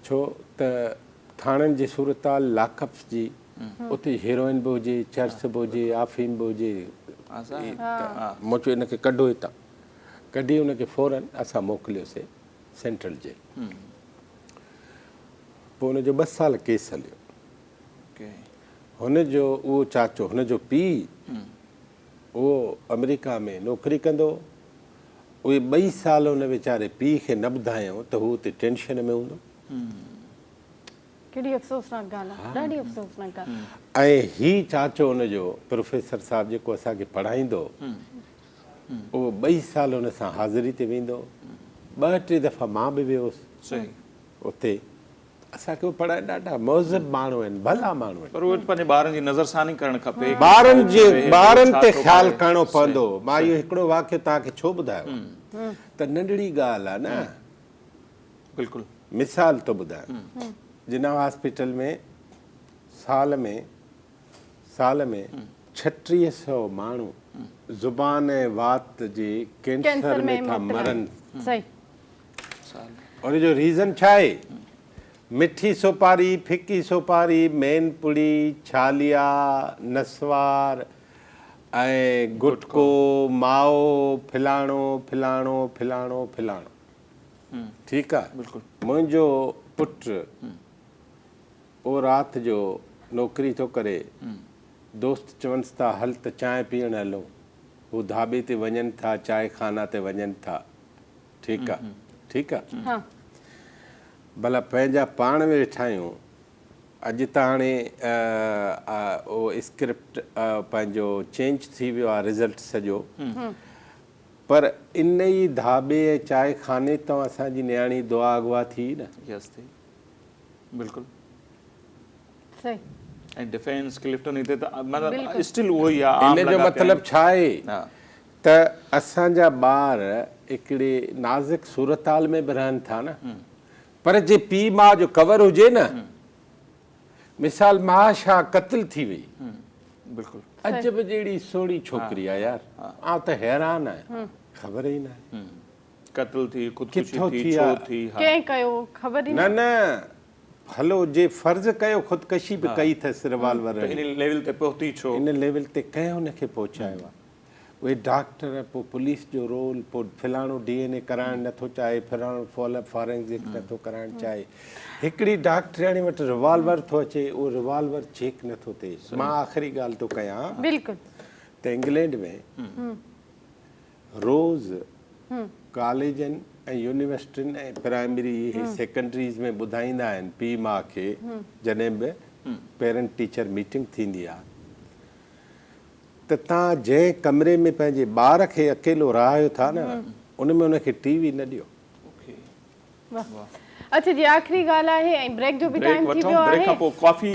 ڇو ته ٿاڻن جي صورتحال لاڪ اپس جي، اتي هيروئن به هجي، چرس به هجي، آفيم به هجي، مون چيو ان کي ڪڍو هتان. ڪڍي ان کي فورن اسان موڪليوسي سينٽرل جيل. پوء ان جو ٻه سال ڪيس هليو. هن جو اهو چاچو، هن جو پيء اهو آمريڪا ۾ نوڪري ڪندو هو. اهي ٻئي سال ان ويچاري پيء کي نه ٻڌايائون ته هو اتي ٽينشن ۾ هوندو. ڪيڏي افسوسناڪ ڳالهه آهي، ڏاڍي افسوسناڪ ڳالهه. ۽ هي چاچو ان جو پروفيسر صاحب جيڪو اسان کي پڙهائيندو هو، اهو ٻئي سال ان سان حاضري تي ويندو هو. ٻه ٽي دفعا مان به ويو هوس اتي. اسان کي اهي پڙهائي ڏاڍا مهذب ماڻهو آهن، ڀلا ماڻهو آهن. پر اهي پنهنجي ٻارن جي نظر ثاني ڪرڻ کپي. ٻارن جي ٻارن تي خيال ڪرڻو پوندو. مان اهو هڪڙو واقعو توهان کي ڇو ٻڌايو آهي ته ننڍڙي ڳالهه آهي نه. بلڪل. مثال ٿو ٻڌايان. جناح هاسپيٽل ۾ سال ۾ سال ۾ 36 سئو ماڻهو زبان ۽ وات جي ڪينسر ۾ ٿا مرن. ان جو ريزن ڇا آهي؟ مٺي سوپاري، ڦڪي سوپاري، مين پڙي، ڇاليا، نسوار ۽ گٽڪو، مائو، فلاڻو فلاڻو فلاڻو فلاڻو. ٺيڪ آ. منهنجو پٽ اهو رات جو نوڪري ٿو ڪري، دوست چونس ٿا هل ته چانهه پيئڻ هلون، هو ڌاٻي تي وڃن ٿا، چائي خانا تي وڃن ٿا، ٺيڪ آ ٺيڪ آ ڀلا پنهنجا پاڻ ۾ ويٺا آهيون اڄ ته هاڻي اهو اسڪرپٽ پنهنجو چينج ٿي ويو آ رزلٽ سڄو پر ان ئي ڌاٻي ۽ چائي خاني تان اسان جي نياڻي دعا اغوا ٿي نه. يس ٿي بلڪل صحيح. ۽ ڊفينس ڪلفٽن هتي ته مطلب اسٽل اهو ئي آ عام ان جو لڳا پيا مطلب آهن. ڇا آهي ته اسان جا ٻار هڪڙي نازڪ صورتحال ۾ به رهن ٿا نه پر جي پيء ماء جو ڪور هجي نه مثال ماهه شاهه قتل ٿي وئي بلڪل عجب جهڙي سهڻي ڇوڪري آ يار آئون ته حيران آهيان خبر ئي ناهي قتل ٿي خودڪشي ٿي ڇو ٿي ها ڪنهن ڪيو خبر ئي نه نه هلو جي فرض ڪيو خودڪشي به ڪئي اٿس ريوالور ته ان ليول تي پهتي ڇو ان ليول تي ڪنهن هن کي پهچايو آ اهي ڊاڪٽر پوء پوليس جو رول پوء فلاڻو ڊي اين اي ڪرائڻ نٿو چاهي فلاڻو فال اپ فارينزڪ نٿو ڪرائڻ چاهي هڪڙي ڊاڪٽرياڻي وٽ ريوالور ٿو اچي اهو ريوالور چيڪ نٿو ٿئي مان آخري ڳالهه ٿو ڪيان بلڪل ته انگلينڊ ۾ روز ڪاليجن ۽ يونيورسٽين ۽ پرائمري سيڪنڊريز ۾ ٻڌائيندا آهن پيء ماء کي جڏهن به پيرنٽ ٽيچر ميٽنگ ٿيندي آ ته توهان جنهن ڪمري ۾ پنهنجي ٻار کي اڪيلو رهايو ٿا نه ان ۾ ان کي ٽي وي نه ڏيو. اڇا جي آخري ڳالهه آهي ۽ بريڪ جو به ٽائيم ٿي ويو آهي. بريڪ کان پوء ڪافي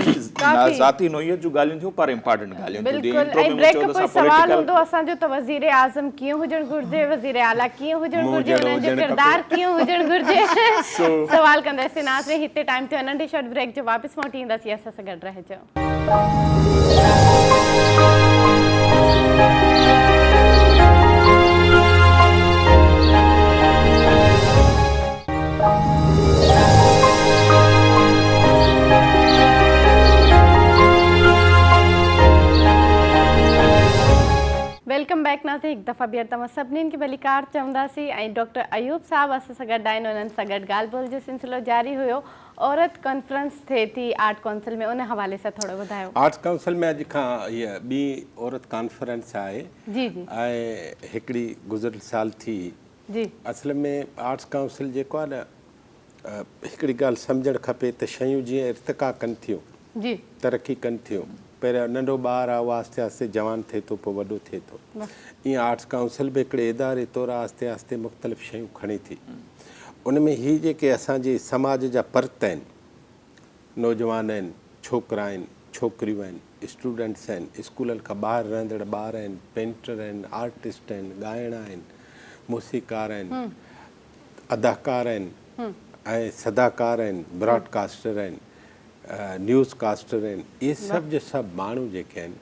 ذاتي نوعيت جون ڳالهيون ٿيون پر امپارٽنٽ ڳالهيون ٿيون. بلڪل ۽ بريڪ کان پوء سوال هوندو اسان جو ته وزير اعظم ڪيئن هجڻ گهرجي وزير اعليٰ ڪيئن هجڻ گهرجي انهن جو ڪردار ڪيئن هجڻ گهرجي سوال ڪنداسين. ناظرين هتي ٽائيم ٿيو آهي ننڍي شارٽ بريڪ جو واپس موٽي اينداسين اسان سان گڏ رهجو. Welcome back ناظرين هڪ دفعا ٻيهر توهان سڀني کي ڀليڪار چونداسين ۽ ڊاڪٽر ايوب صاحب اسان سان گڏ آهن انهن سان گڏ ڳالهه ٻولهه جو سلسلو جاري هيو عورت ڪانفرنس ٿئي ٿي آرٽ ڪائونسل ۾ ان حوالي سان ٿورو ٻڌايو. آرٽس ڪائونسل ۾ اڄ کان هيء ٻي عورت ڪانفرنس آهي جي جي. ۽ هڪڙي گذريل سال ٿي هئي. جي. اصل ۾ آرٽس ڪائونسل جيڪو آهي نه هڪڙي ڳالهه سمجهڻ کپي ته شيون جيئن ارتقا ڪن ٿيون جي. ترقي ڪن ٿيون پهريان ننڍو ٻار آهي اهو آهستي آهستي جوان ٿئي ٿو پوء وڏو ٿئي ٿو ايئن آرٽس ڪائونسل به هڪڙي اداري طور آهستي آهستي مختلف شيون کڻي ٿي. ان ۾ هي جيڪي اسان جي سماج جا پرت آهن، نوجوان آهن، ڇوڪرا آهن، ڇوڪريون آهن، اسٽوڊنٽس آهن، اسڪولن کان ٻاهر رهندڙ ٻار آهن، پينٽر آهن، آرٽسٽ آهن، ڳائڻا آهن، موسيقار آهن، اداڪار آهن ۽ صداڪار آهن، براڊ ڪاسٽر آهن، نيوز ڪاسٽر آهن، اهي سڀ جا سڀ ماڻهو جيڪي آهن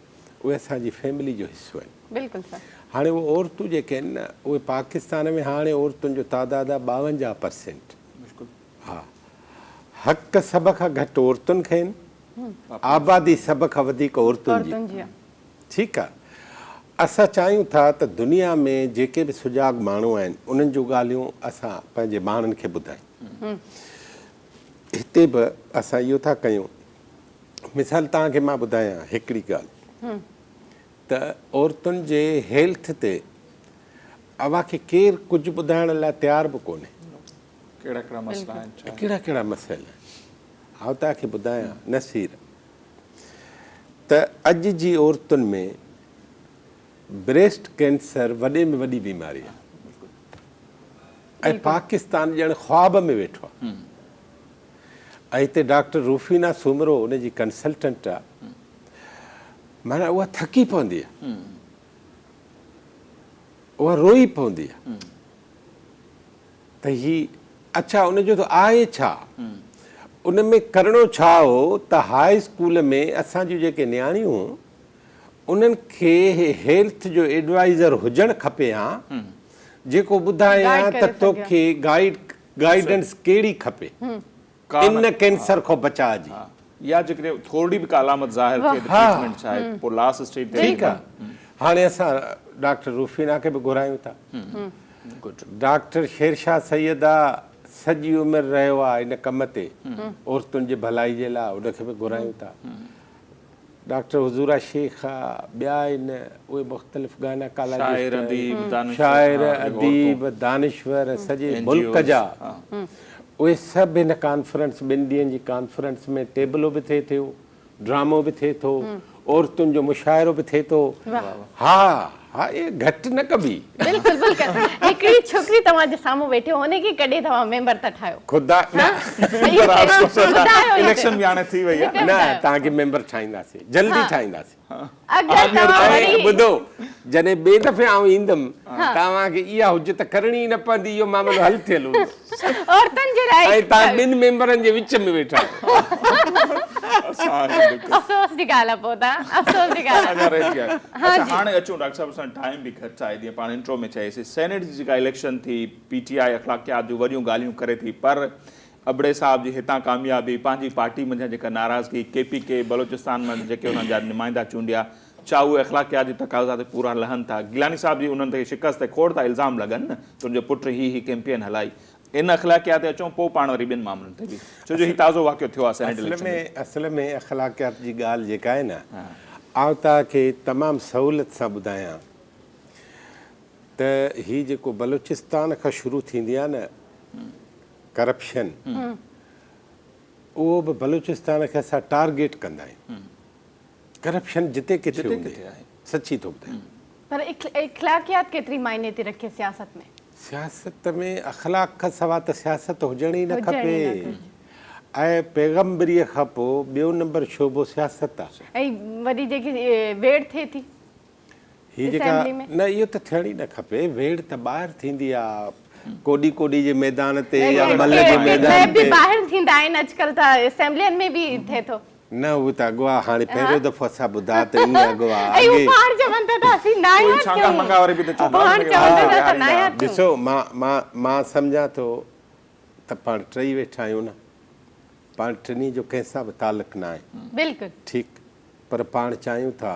اهي اسان جي فيملي جو حصو آهن. بلڪل سر. هاڻي اهي عورتون جيڪي آهن نه اهي پاڪستان ۾ هاڻي عورتن جو تعداد آهي 52 پرسينٽ. ها حق سڀ کان گهٽ عورتن کي آهن آبادي سڀ کان وڌيڪ عورتن جي. ٺيڪ آهي اسان چاهيون ٿا ته دنيا ۾ جيڪي به سجاڳ ماڻهو آهن انهن جون ڳالهيون اسان پنهنجي ماڻهن کي ٻڌايون. هتي به اسان اهو ٿا ڪيون. مثال توهان کي مان ٻڌايان هڪڙي ڳالهه ته عورتن جي هيلٿ تي اوهان کي ڪير ڪجهه ٻڌائڻ لاء تيار به ڪونهي. ڪهڙا ڪهڙا مسئلا آهن ڇا؟ ڪهڙا ڪهڙا مسئلا آهن. آئون توهان کي ٻڌايان نصير ته اڄ جي عورتن ۾ بريسٽ ڪينسر وڏي ۾ وڏي بيماري آهي ۽ پاڪستان ڄڻ خواب ۾ ويٺو آهي. ۽ هتي ڊاڪٽر روفينا سومرو ان جي ڪنسلٽنٽ آ معنيٰ اها ٿڪي پوندي آ اها روئي پوندي آ ته هي اڇا ان جو ته آهي ڇا ان ۾ ڪرڻو ڇا هو ته هاء اسڪول ۾ اسان جون جيڪي نياڻيون انهن کي هيلٿ جو ايڊوائيزر هجڻ کپي ها جيڪو ٻڌائي ها ته توکي گائيڊ گائيڊنس ڪهڙي کپي ان ڪينسر کان بچاء جي. يا جيڪڏهن ٿورڙي به ڪا علامت ظاهر ٿئي ته ٽريٽمينٽ ڇا آهي پوء لاسٽ اسٽيج تي ٺيڪ آ هاڻي اسان ڊاڪٽر روفينا کي به گهرايون ٿا ڊاڪٽر شيرشاهه سيد آ سڄي عمر رهيو آ ان ڪم تي عورتن جي ڀلائي جي لاء ان کي به گهرايون ٿا. ڊاڪٽر حضورا شيخ آ، ٻيا آهن، اهي مختلف گائناڪالاجسٽ آهن، شاعر، اديب، دانشور سڄي ملڪ جا، اهي سڀ هن ڪانفرنس ٻن ڏينهن جي ڪانفرنس ۾ ٽيبلو به ٿئي ٿيو، ڊرامو به ٿئي ٿو، عورتن جو مشاعرو به ٿئي ٿو. ها ها اهي گهٽ نه ڪبي. بلڪل بلڪل هڪڙي ڇوڪري توهان جي سامهون ويٺي هن کي ڪڏهن توهان ميمبر ٿا ٺاهيو. خدا نه اليڪشن به هاڻي ٿي وئي آهي نه توهان کي ميمبر ٺاهينداسين جلدي ٺاهينداسين اگر توهان وري ٻڌو جڏهن ٻئي دفعي آئون ايندم توهان کي اها حجت ڪرڻي ئي نه پوندي اهو معاملو حل ٿيل هوندو عورتن جي لاء ۽ توهان ٻن ميمبرن جي وچ ۾ ويٺا آهيو. افسوس جي ڳالهه آهي پوء ته افسوس جي ڳالهه آهي. اڇا هاڻي اچون ڊاڪٽر صاحب اسان ٽائيم به گهٽ آهي جيئن پاڻ انٽرو ۾ چيسي سينيٽ جي جيڪا اليڪشن ٿي پي ٽي آء اخلاقيات جون وڏيون ڳالهيون ڪري ٿي پر ابڙي صاحب جي هتان ڪاميابي پنهنجي پارٽي منجهان جيڪا ناراضگي ڪي پي ڪي بلوچستان مان جيڪي انهن جا نمائندا چونڊيا ڇا اهي اخلاقيات جي تقاضا تي پورا لهن ٿا گيلاني صاحب جي انهن تي شڪست تي کوڙ ٿا الزام لڳن نه تنهنجو پٽ هي هي ڪيمپين هلائي ان اخلاقيات تي اچون پوء پاڻ وري ٻين معاملن تي به ڇو جو هي تازو واقعو ٿيو آهي سينيٽ اليڪشن ۾. اصل ۾ اخلاقيات جي ڳالهه جيڪا آهي نه آئون توهان کي تمام سهولت سان ٻڌايان ته هي جيڪو بلوچستان کان شروع ٿيندي آهي نه ڪرپشن اهو به بلوچستان کي اسان ٽارگيٽ ڪندا آهيون. ڪرپشن جتي ڪٿي هوندي سچي ٿو ٻڌايان. پر اخلاقيات ڪيتري معني ٿي رکي سياست ۾؟ سياست ۾ اخلاق کان سوا ته سياست هجڻ ئي نه کپي ۽ پيغمبريء کان پوء ٻيو نمبر شعبو سياست آ. ۽ وڏي جيڪي ويڙهه ٿئي ٿي هي جيڪا نه اهو ته ٿيڻ ئي نه کپي ويڙهه ته ٻاهر ٿيندي آ ڪوڏي ڪوڏي جي ميدان تي يا ملهه جي ميدان تي. ٻاهر ٿيندا آهن اڄڪلهه ته اسيمبلين ۾ به ٿئي ٿو. نه اهو ته اغوا هاڻي پهريون دفعو اسان ٻڌا ته ائين اغوا اڳي. اهو پاڻ چون ٿا ته اسين ناهيان ٿيون. پاڻ چون ٿا ته اسان ناهيان ٿيون. ڏسو مان مان مان سمجهان ٿو ته پاڻ ٽئي ويٺا آهيون نه پاڻ ٽنهي جو ڪنهن سان به تعلق ناهي. بلڪل. ٺيڪ پر پاڻ چاهيون ٿا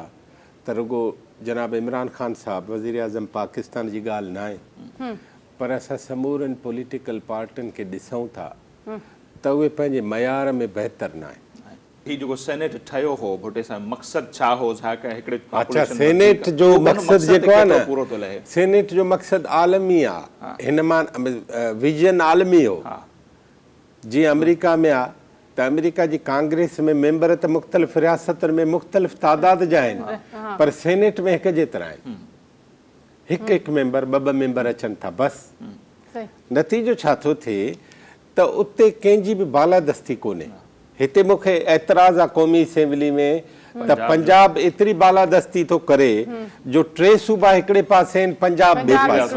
ته رڳو جناب عمران خان صاحب وزيراعظم پاڪستان جي ڳالهه ناهي پر اسان سمورن پوليٽيڪل پارٽين کي ڏسون ٿا ته اهي پنهنجي معيار ۾ بهتر ناهن. هي جيڪو سينيٽ ٺهيو هو ڀٽي صاحب مقصد ڇا هو ظاهر ڪري هڪڙي اڇا پاپوليشن سينيٽ وڌيڪ جو اهو مقصد مقصد جيڪو آهي ڪيترو نه پورو ٿو لهي. سينيٽ جو مقصد عالمي آ هن مان ويزن عالمي هو جيئن آمريڪا ۾ آ ته آمريڪا جي ڪانگريس ۾ ميمبر ته مختلف رياستن ۾ مختلف تعداد جا آهن پر سينيٽ ۾ هڪ جيترا آهن هڪ هڪ ميمبر ٻه ٻه ميمبر اچن ٿا بس نتيجو ڇا ٿو ٿئي ته اتي ڪنهن جي به بالادستي ڪونهي. هتي مون کي اعتراض آ قومي اسيمبلي ۾ ته پنجاب ايتري بالادستي ٿو ڪري جو ٽي صوبا هڪڙي پاسي آهن پنجاب ٻئي پاسي.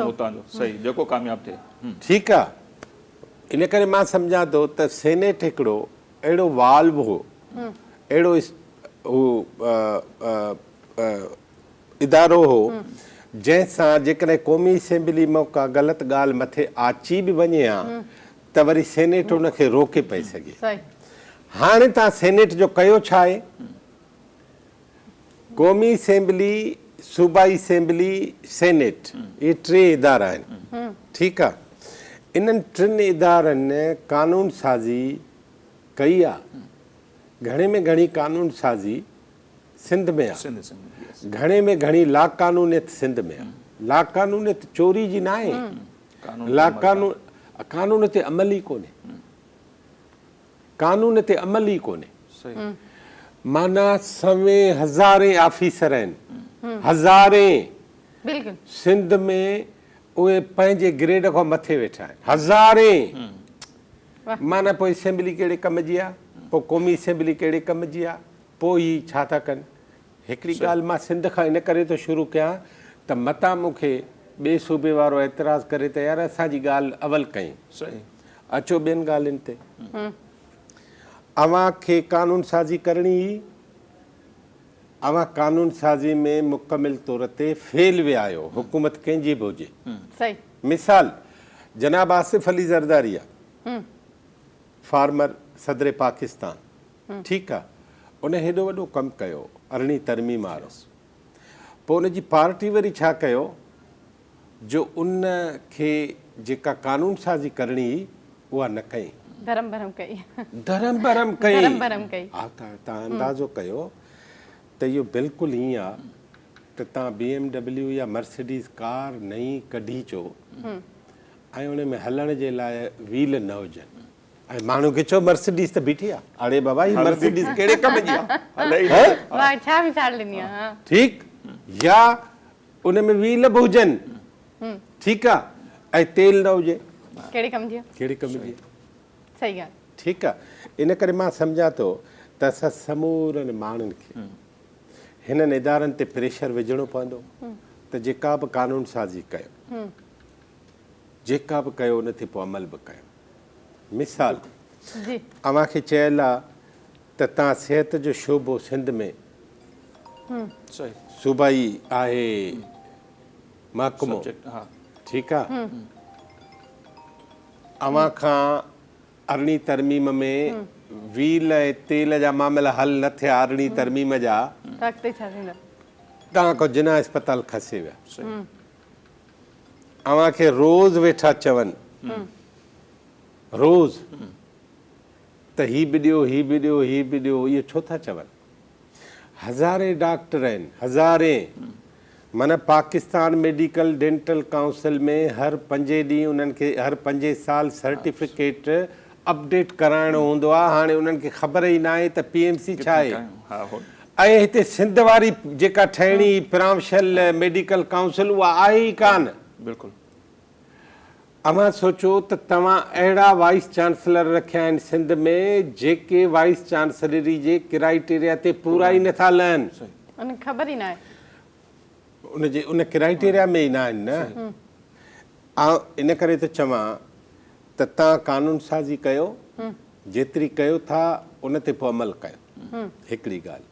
ٺيڪ آ ان ڪري مان سمجهان ٿو ته سينيٽ هڪڙو اهڙو والو هو اهڙو هو ادارو هو جنهن سان جيڪڏهن قومي اسيمبلي مان ڪا غلط ڳالهه مٿي آچي به وڃي ها ته وري سينيٽ ان کي روڪي پئي سگهي. هاڻي توهان سينيٽ جو ڪيو ڇا آهي؟ قومي اسيمبلي، صوبائي اسيمبلي، سينيٽ اهي ٽي ادارا آهن ٺيڪ آهي. انهن ٽن ادارن قانون سازي ڪئي آهي. گهڻي ۾ گهڻي قانون سازي سنڌ ۾ آ. گهڻي ۾ گهڻي لاقانونيت سنڌ ۾ آ. لاقانونيت چوري جي ناهي. لاقانون قانون تي عمل ئي ڪونهي. قانون تي عمل ئي ڪونهي. معنيٰ سوين هزارين آفيسر آهن. هزارين سنڌ ۾ اهي پنهنجي گريڊ کان مٿي ويٺا آهن. هزارين معنيٰ پوء اسيمبلي ڪهڙي ڪم جي آ؟ پوء قومي اسيمبلي ڪهڙي ڪم جي آ؟ پوء هي ڇا ٿا ڪن؟ هڪڙي ڳالهه مان سنڌ کان ان ڪري ٿو شروع ڪيان ته متان مون کي ٻئي صوبي وارو اعتراض ڪري ته يار اسان جي ڳالهه اول ڪئين. اچو ٻين ڳالهين تي. اوهان کي قانون سازي ڪرڻي هئي، اوهان قانون سازي ۾ مڪمل طور تي فيل ويا آهيو، حڪومت ڪنهن جي به هجي. مثال جناب آصف علي زرداري آ فارمر صدر پاڪستان. ٺيڪ آ ان هيڏو وڏو ڪم ڪيو ارڙهين ترميم وارو پوء ان جي پارٽي وري ڇا ڪيو جو ان کي جيڪا قانون سازي ڪرڻي هئي اها نه ڪئي. درم برم ڪئي. درم برم ڪئي. درم برم ڪئي. ها تان اندازو ڪيو ته اهو بلڪل ائين آ ته تان بي ايم ڊبليو يا مرسڊيز ڪار نئين ڪڍي چو ۽ ان ۾ هلڻ جي لاء ويل نه هجن. ۽ ماڻهو کي چئو مرسڊيز ته بيٺي آ. اڙي بابا هي مرسڊيز ڪهڙي ڪم جي آ. واهه ڇا مثال ڏني آ. ٺيڪ يا ان ۾ ويل به هجن ٺيڪ آ ۽ تيل نه هجي. ڪهڙي ڪم جي آ. ڪهڙي ڪم جي آ. صحيح ڳالهه. ٺيڪ آ ان ڪري مان سمجهان ٿو ته اسان سمورن ماڻهن کي هنن ادارن تي پريشر وجهڻو پوندو ته جيڪا به قانون سازي ڪيو جيڪا به ڪيو ان تي پوء عمل به ڪيو. مثال، اوهان کي چيل آ ته تان صحت جو شعبو سنڌ ۾ صوبائي آهي محڪمو ٺيڪ آ اوهان کان ارڙهين ترميم ۾ ويل ۽ تيل جا معاملا حل نه ٿيا ارڙهين ترميم جا توهان کان جناح اسپتال کسي ويا. اوهان کي روز ويٺا چون روز ته هي به ڏيو هي به ڏيو هي به ڏيو اهو ڇو ٿا چون هزارين ڊاڪٽر آهن هزارين معنيٰ پاڪستان ميڊيڪل ڊينٽل ڪائونسل ۾ هر پنجين ڏينهن انهن کي هر پنجين سال سرٽيفڪيٽ اپڊيٽ ڪرائڻو هوندو آهي هاڻي انهن کي خبر ئي ناهي ته پي ايم سي ڇا آهي ۽ هتي سنڌ واري جيڪا ٺهڻي هئي پراونشل ميڊيڪل ڪائونسل اها آهي ئي ڪانه. بلڪل. اوهان سوچو ته توهان اهڙا وائيس چانسلر رکيا آهن سنڌ ۾ جيڪي وائيس چانسلري جي ڪرائيٽيريا تي پورا ئي نٿا لهن. انهن کي خبر ئي ناهي. ان جي ان ڪرائيٽيريا ۾ ئي ناهن نه. آئون ان ڪري ٿو چوان ته توهان قانون سازي ڪيو، جيتري ڪيو ٿا ان تي پوء عمل ڪيو. هڪڙي ڳالهه.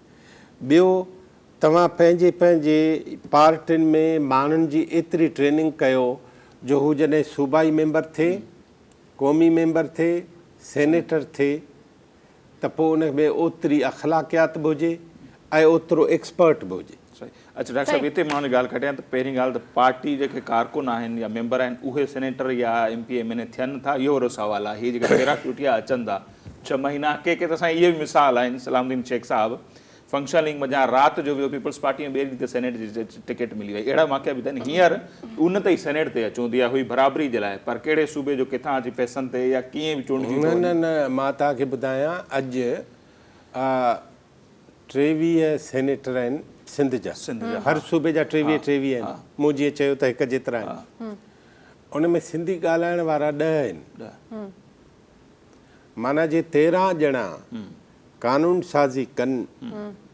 ٻيو توهان پنهنجي پنهنجي پارٽين ۾ ماڻهن جي ايتري ٽريننگ ڪيو جو هو جڏهن صوبائي ميمبر ٿئي، قومي ميمبر ٿئي، سينيٽر ٿئي ته پوء ان ۾ اوتري اخلاقيات به هجي ۽ اوترو ايڪسپرٽ به هجي. صحيح. اڇا ڊاڪٽر صاحب اتي مان ڳالهه ڪٽيان ته پهرين ڳالهه ته پارٽي جيڪي ڪارڪن آهن يا ميمبر آهن اهي سينيٽر يا M P M N A ٿين ٿا اهو وڏو سوال آهي هي جيڪي پيراچوٽيا اچن ٿا ڇهه مهينا ڪي ڪي ته سائين اهي به مثال آهن سلام الدين شيخ صاحب فنڪشنل ليگ منجهان رات جو ويو پيپلز پارٽي ۾ ٻئي ڏينهن تي سينيٽ جي ٽڪيٽ ملي وئي اهڙا واقعا به ٿيا آهن هينئر ان تي ئي سينيٽ تي اچون ته اها هئي برابري جي لاء پر ڪهڙي صوبي جو ڪٿان اچي پئسن تي يا ڪيئن به چونڊجي ٿو نه وڃي. نه نه مان توهان کي ٻڌايان اڄ 23 سينيٽر آهن سنڌ جا هر صوبي جا 23 23 آهن مون جيئن چيو ته هڪ جيترا آهن ان ۾ سنڌي ڳالهائڻ وارا 10 آهن معنيٰ جي 13 ڄڻا قانون سازي ڪن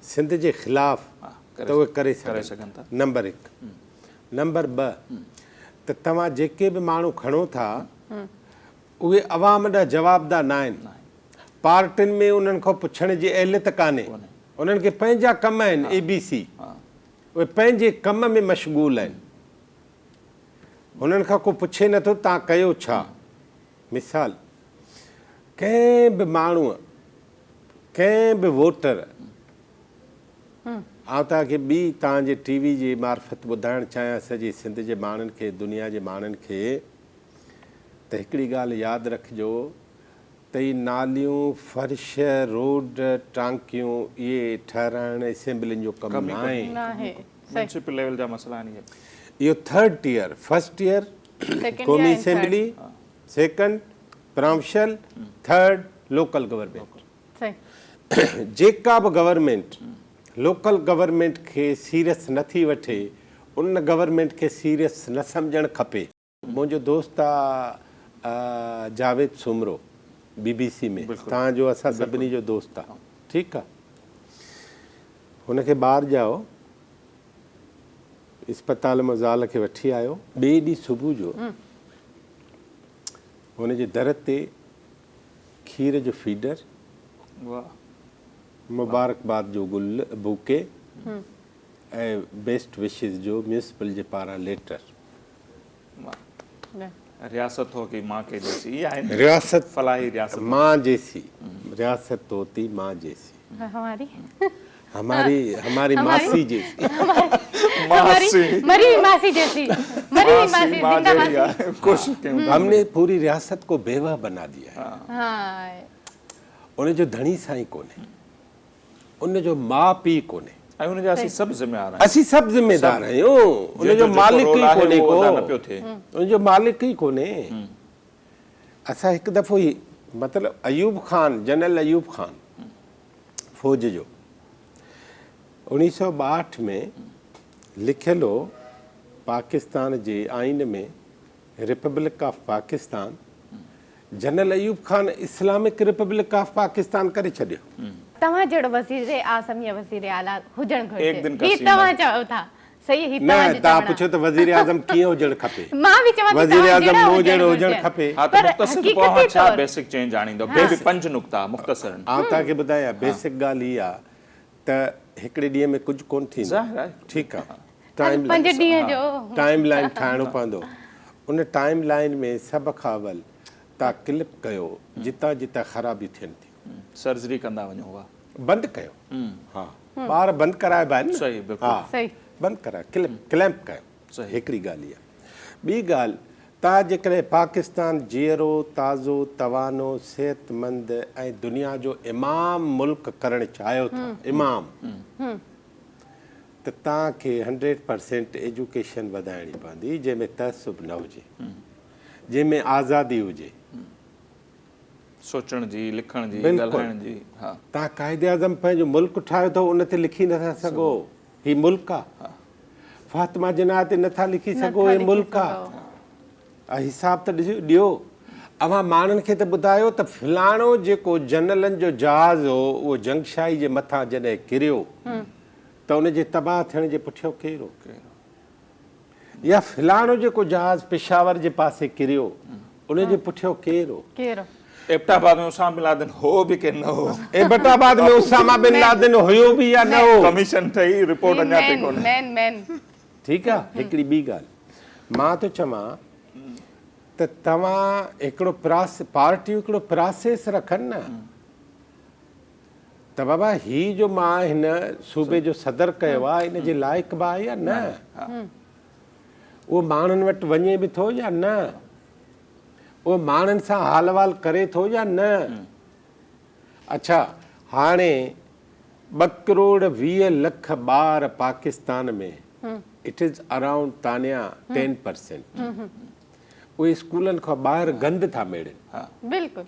سنڌ جي خلاف ته اهي ڪري سگهن ٿا نمبر هڪ نمبر 2 ته توهان جيڪي به ماڻهو کڻو ٿا اهي عوام ڏانهن جوابده ناهن پارٽين ۾ انهن کان پڇڻ جي اهليت ڪانهي انهن کي پنهنجا ڪم آهن اي بي سي اهي پنهنجي ڪم ۾ مشغول آهن هنن کان ڪو پڇي نٿو توهان ڪيو ڇا مثال ڪنهن به ماڻهوء، ڪنهن به ووٽر، آئون توهان کي ٻي توهان جي ٽي وي جي معرفت ٻڌائڻ چاهيان سڄي سنڌ جي ماڻهن کي، دنيا جي ماڻهن کي ته هڪڙي ڳالهه ياد رکجو ته هي ناليون، فرش، روڊ، ٽانڪيون اهي ٺهرائڻ اسيمبلين جو ڪم ناهي. ميونسپل ليول جا مسئلا آهن اهي. اهو ٿرڊ ٽيئر، فرسٽ ٽيئر قومي assembly, second provincial, third local government. جيڪا به گورنمينٽ لوڪل گورنمينٽ کي سيريس نه ٿي وٺي ان گورنمينٽ کي سيريس نه سمجهڻ کپي. منهنجو دوست آ جاويد سومرو بي بي سي ۾ توهان جو اسان سڀني جو دوست آ ٺيڪ آ هن کي ٻار ڄائو اسپتال مان زال کي وٺي آيو. ٻئي ڏينهن صبح جو هن جي در تي کير جو فيڊر، مبارڪباد جو گل بوڪي ۽ بيسٽ وشز جو ميونسپل جي پاران ليٽر. رياست هوتي مان ڪي جيسي اها آهي نه رياست فلاحي رياست مان جيسي رياست هوتي مان جيسي هماري هماري هماري ماسي جيسي ماسي مري ماسي جيسي مري ماسي زنده ماسي ڪوشش ڪيون هم ني پوري رياست ڪو بيوه بنا ديا هي ها ان جو ڌڻي سائين ڪونهي ان جو ماء پيء ڪونهي. ۽ ان جا اسين سڀ ذميوار آهيون. اسين سڀ ذميدار آهيون. ان جو مالڪ ئي ڪونهي ڪو. ان جو مالڪ ئي ڪونهي. اسان هڪ دفعو ئي مطلب ايوب خان جنرل ايوب خان فوج جو 1962 ۾ لکيل هو پاڪستان جي آئين ۾ republic of Pakistan general Ayub Khan Islamic republic of Pakistan ڪري ڇڏيو. توهان جهڙو وزير اعظم يا وزير اعليٰ هجڻ گهرجي هي توهان چئو ٿا صحيح هي توهان جو نه توهان پڇيو ته وزير اعظم ڪيئن هجڻ کپي مان به چوان ٿي وزير اعظم مون جهڙو هجڻ کپي. ها ته مختصر پوء اوهان ڇا بيسڪ چينج آڻيندو ٻئي به پنج نقطا مختصرن. آئون توهان کي ٻڌايان بيسڪ ڳالهه هي آ ته هڪڙي ڏينهن ۾ ڪجهه ڪونه ٿيندو ٺيڪ آ ٽائيم ٽائيم لائين ٺاهڻو پوندو ان ٽائيم لائين ۾ سڀ کان اول تان ڪلپ ڪيو جتان جتان خرابيون ٿين ٿيون. سرجري ڪندا وڃو اها. بند ڪيو ها ٻار بند ڪرائبا آهن نه ها بند ڪرايو ڪلپ ڪليمپ ڪيو هڪڙي ڳالهه اها ٻي ڳالهه تان جيڪڏهن پاڪستان جيئرو تازو توانو صحتمند ۽ دنيا جو امام ملڪ ڪرڻ چاهيو ٿا امام ته توهان کي هنڊريڊ پرسينٽ ايجوڪيشن وڌائڻي پوندي جنهن ۾ تعصب نه هجي جنهن ۾ آزادي هجي. سوچڻ جي، لکڻ جي، بلڪل. ڳالهائڻ جي، ها. توهان قائداعظم پنهنجو ملڪ ٺاهيو اٿو ان تي لکي نٿا سگهو هي ملڪ آ. فاطمه جناح تي نٿا لکي سگهو هي ملڪ آ. حساب ته ڏيو. اوهان ماڻهن کي ته ٻڌايو ته فلاڻو جيڪو جنرلن جو جهاز هو اهو جنگشاهي جي مٿان جڏهن ڪريو ته ان جي تباهه ٿيڻ جي پٺيان ڪير هو؟ يا فلاڻو جيڪو جهاز پشاور جي پاسي ڪريو ان جي پٺيان ڪير هو؟ ايبٽ آباد ۾ اسامه بن لادن هو به ڪي نه هو؟ ايبٽ آباد ۾ اسامه بن لادن هيو به يا نه هو؟ ڪميشن ٺهي رپورٽ اڃا تائين ڪونهي. ٺيڪ آ هڪڙي ٻي ڳالهه مان ٿو چوان ته توهان هڪڙو پارٽيون هڪڙو پراسيس رکن نه ته بابا هي جو مان هن صوبي جو صدر ڪيو آ ان جي لائق به آهي يا نه؟ اهو ماڻهن وٽ وڃي به ٿو يا نه؟ اهو ماڻهن سان حال احوال ڪري ٿو يا نه؟ اڇا هاڻي ٻه ڪروڙ 20 لک ٻار Pakistan ۾ it is around Tania 10% اهي اسڪولن کان ٻاهر گند ٿا ميڙين. بلڪل.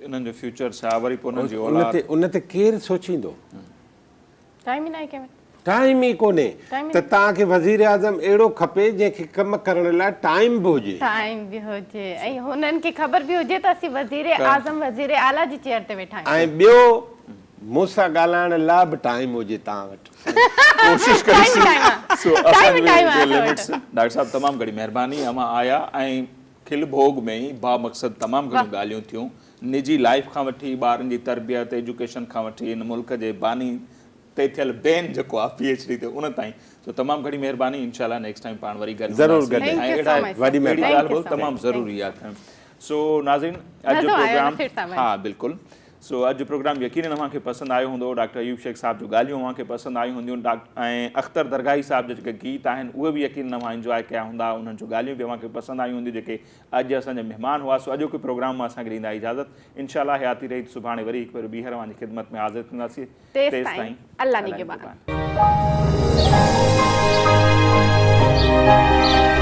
انهن جو فيوچر ڇا وري پوء انهن جي اولاد. ان تي ڪير سوچيندو؟ ٽائيم ئي ناهي ڪنهن وٽ. ٽائيم ئي ڪونهي ته توهان کي وزيراعظم اهڙو کپي جنهن کي ڪم ڪرڻ لاء ٽائيم به هجي. ٽائيم به هجي ۽ هنن کي خبر به هجي ته اسين وزيراعظم وزيراعليٰ جي چيئر تي ويٺا آهيون. ۽ ٻيو مون سان ڳالهائڻ لاء به ٽائيم هجي توهان وٽ. ڪوشش ڪئي سين سو اسان جي به لمٽس. ڊاڪٽر صاحب تمام گهڻي مهرباني اوهان آيا ۽ کل ڀوڳ ۾ ئي بامقصد تمام گهڻيون ڳالهيون ٿيون. نجي لائيف کان وٺي ٻارن جي تربيت، ايجوڪيشن کان وٺي هن ملڪ جي باني تي ٿيل بين جيڪو آ پي ايڇ ڊي تي ان تائين سو تمام گهڻي مهرباني انشاء الله نيڪسٽ ٽائيم پاڻ وري گڏ ضرور هونداسين گڏ ۽ اهڙا وڏي اهڙي مهرباني ڳالهه ٻولهه تمام ضروري آ ٿيڻ سو ناظرين اڄ جو پروگرام ها بلڪل سو اڄ جو پروگرام يقينن اوهان کي پسند آيو هوندو ڊاڪٽر ايوب شيخ صاحب جون ڳالهيون اوهان کي پسند آيون هونديون ۽ اختر درگاهي صاحب جا جيڪي گيت آهن اهي به يقينن اوهان انجواء ڪيا هوندا انهن جون ڳالهيون به اوهان کي پسند آيون هونديون جيڪي اڄ اسان جا مهمان هئا سو اڄوڪي پروگرام مان اسان کي ڏيندا اجازت انشاء الله حياتي رهي ته سڀاڻي وري هڪ ڀيرو ٻيهر اوهان جي خدمت ۾ حاضر ٿينداسين تيستائين الله نگهبان. نگهبان.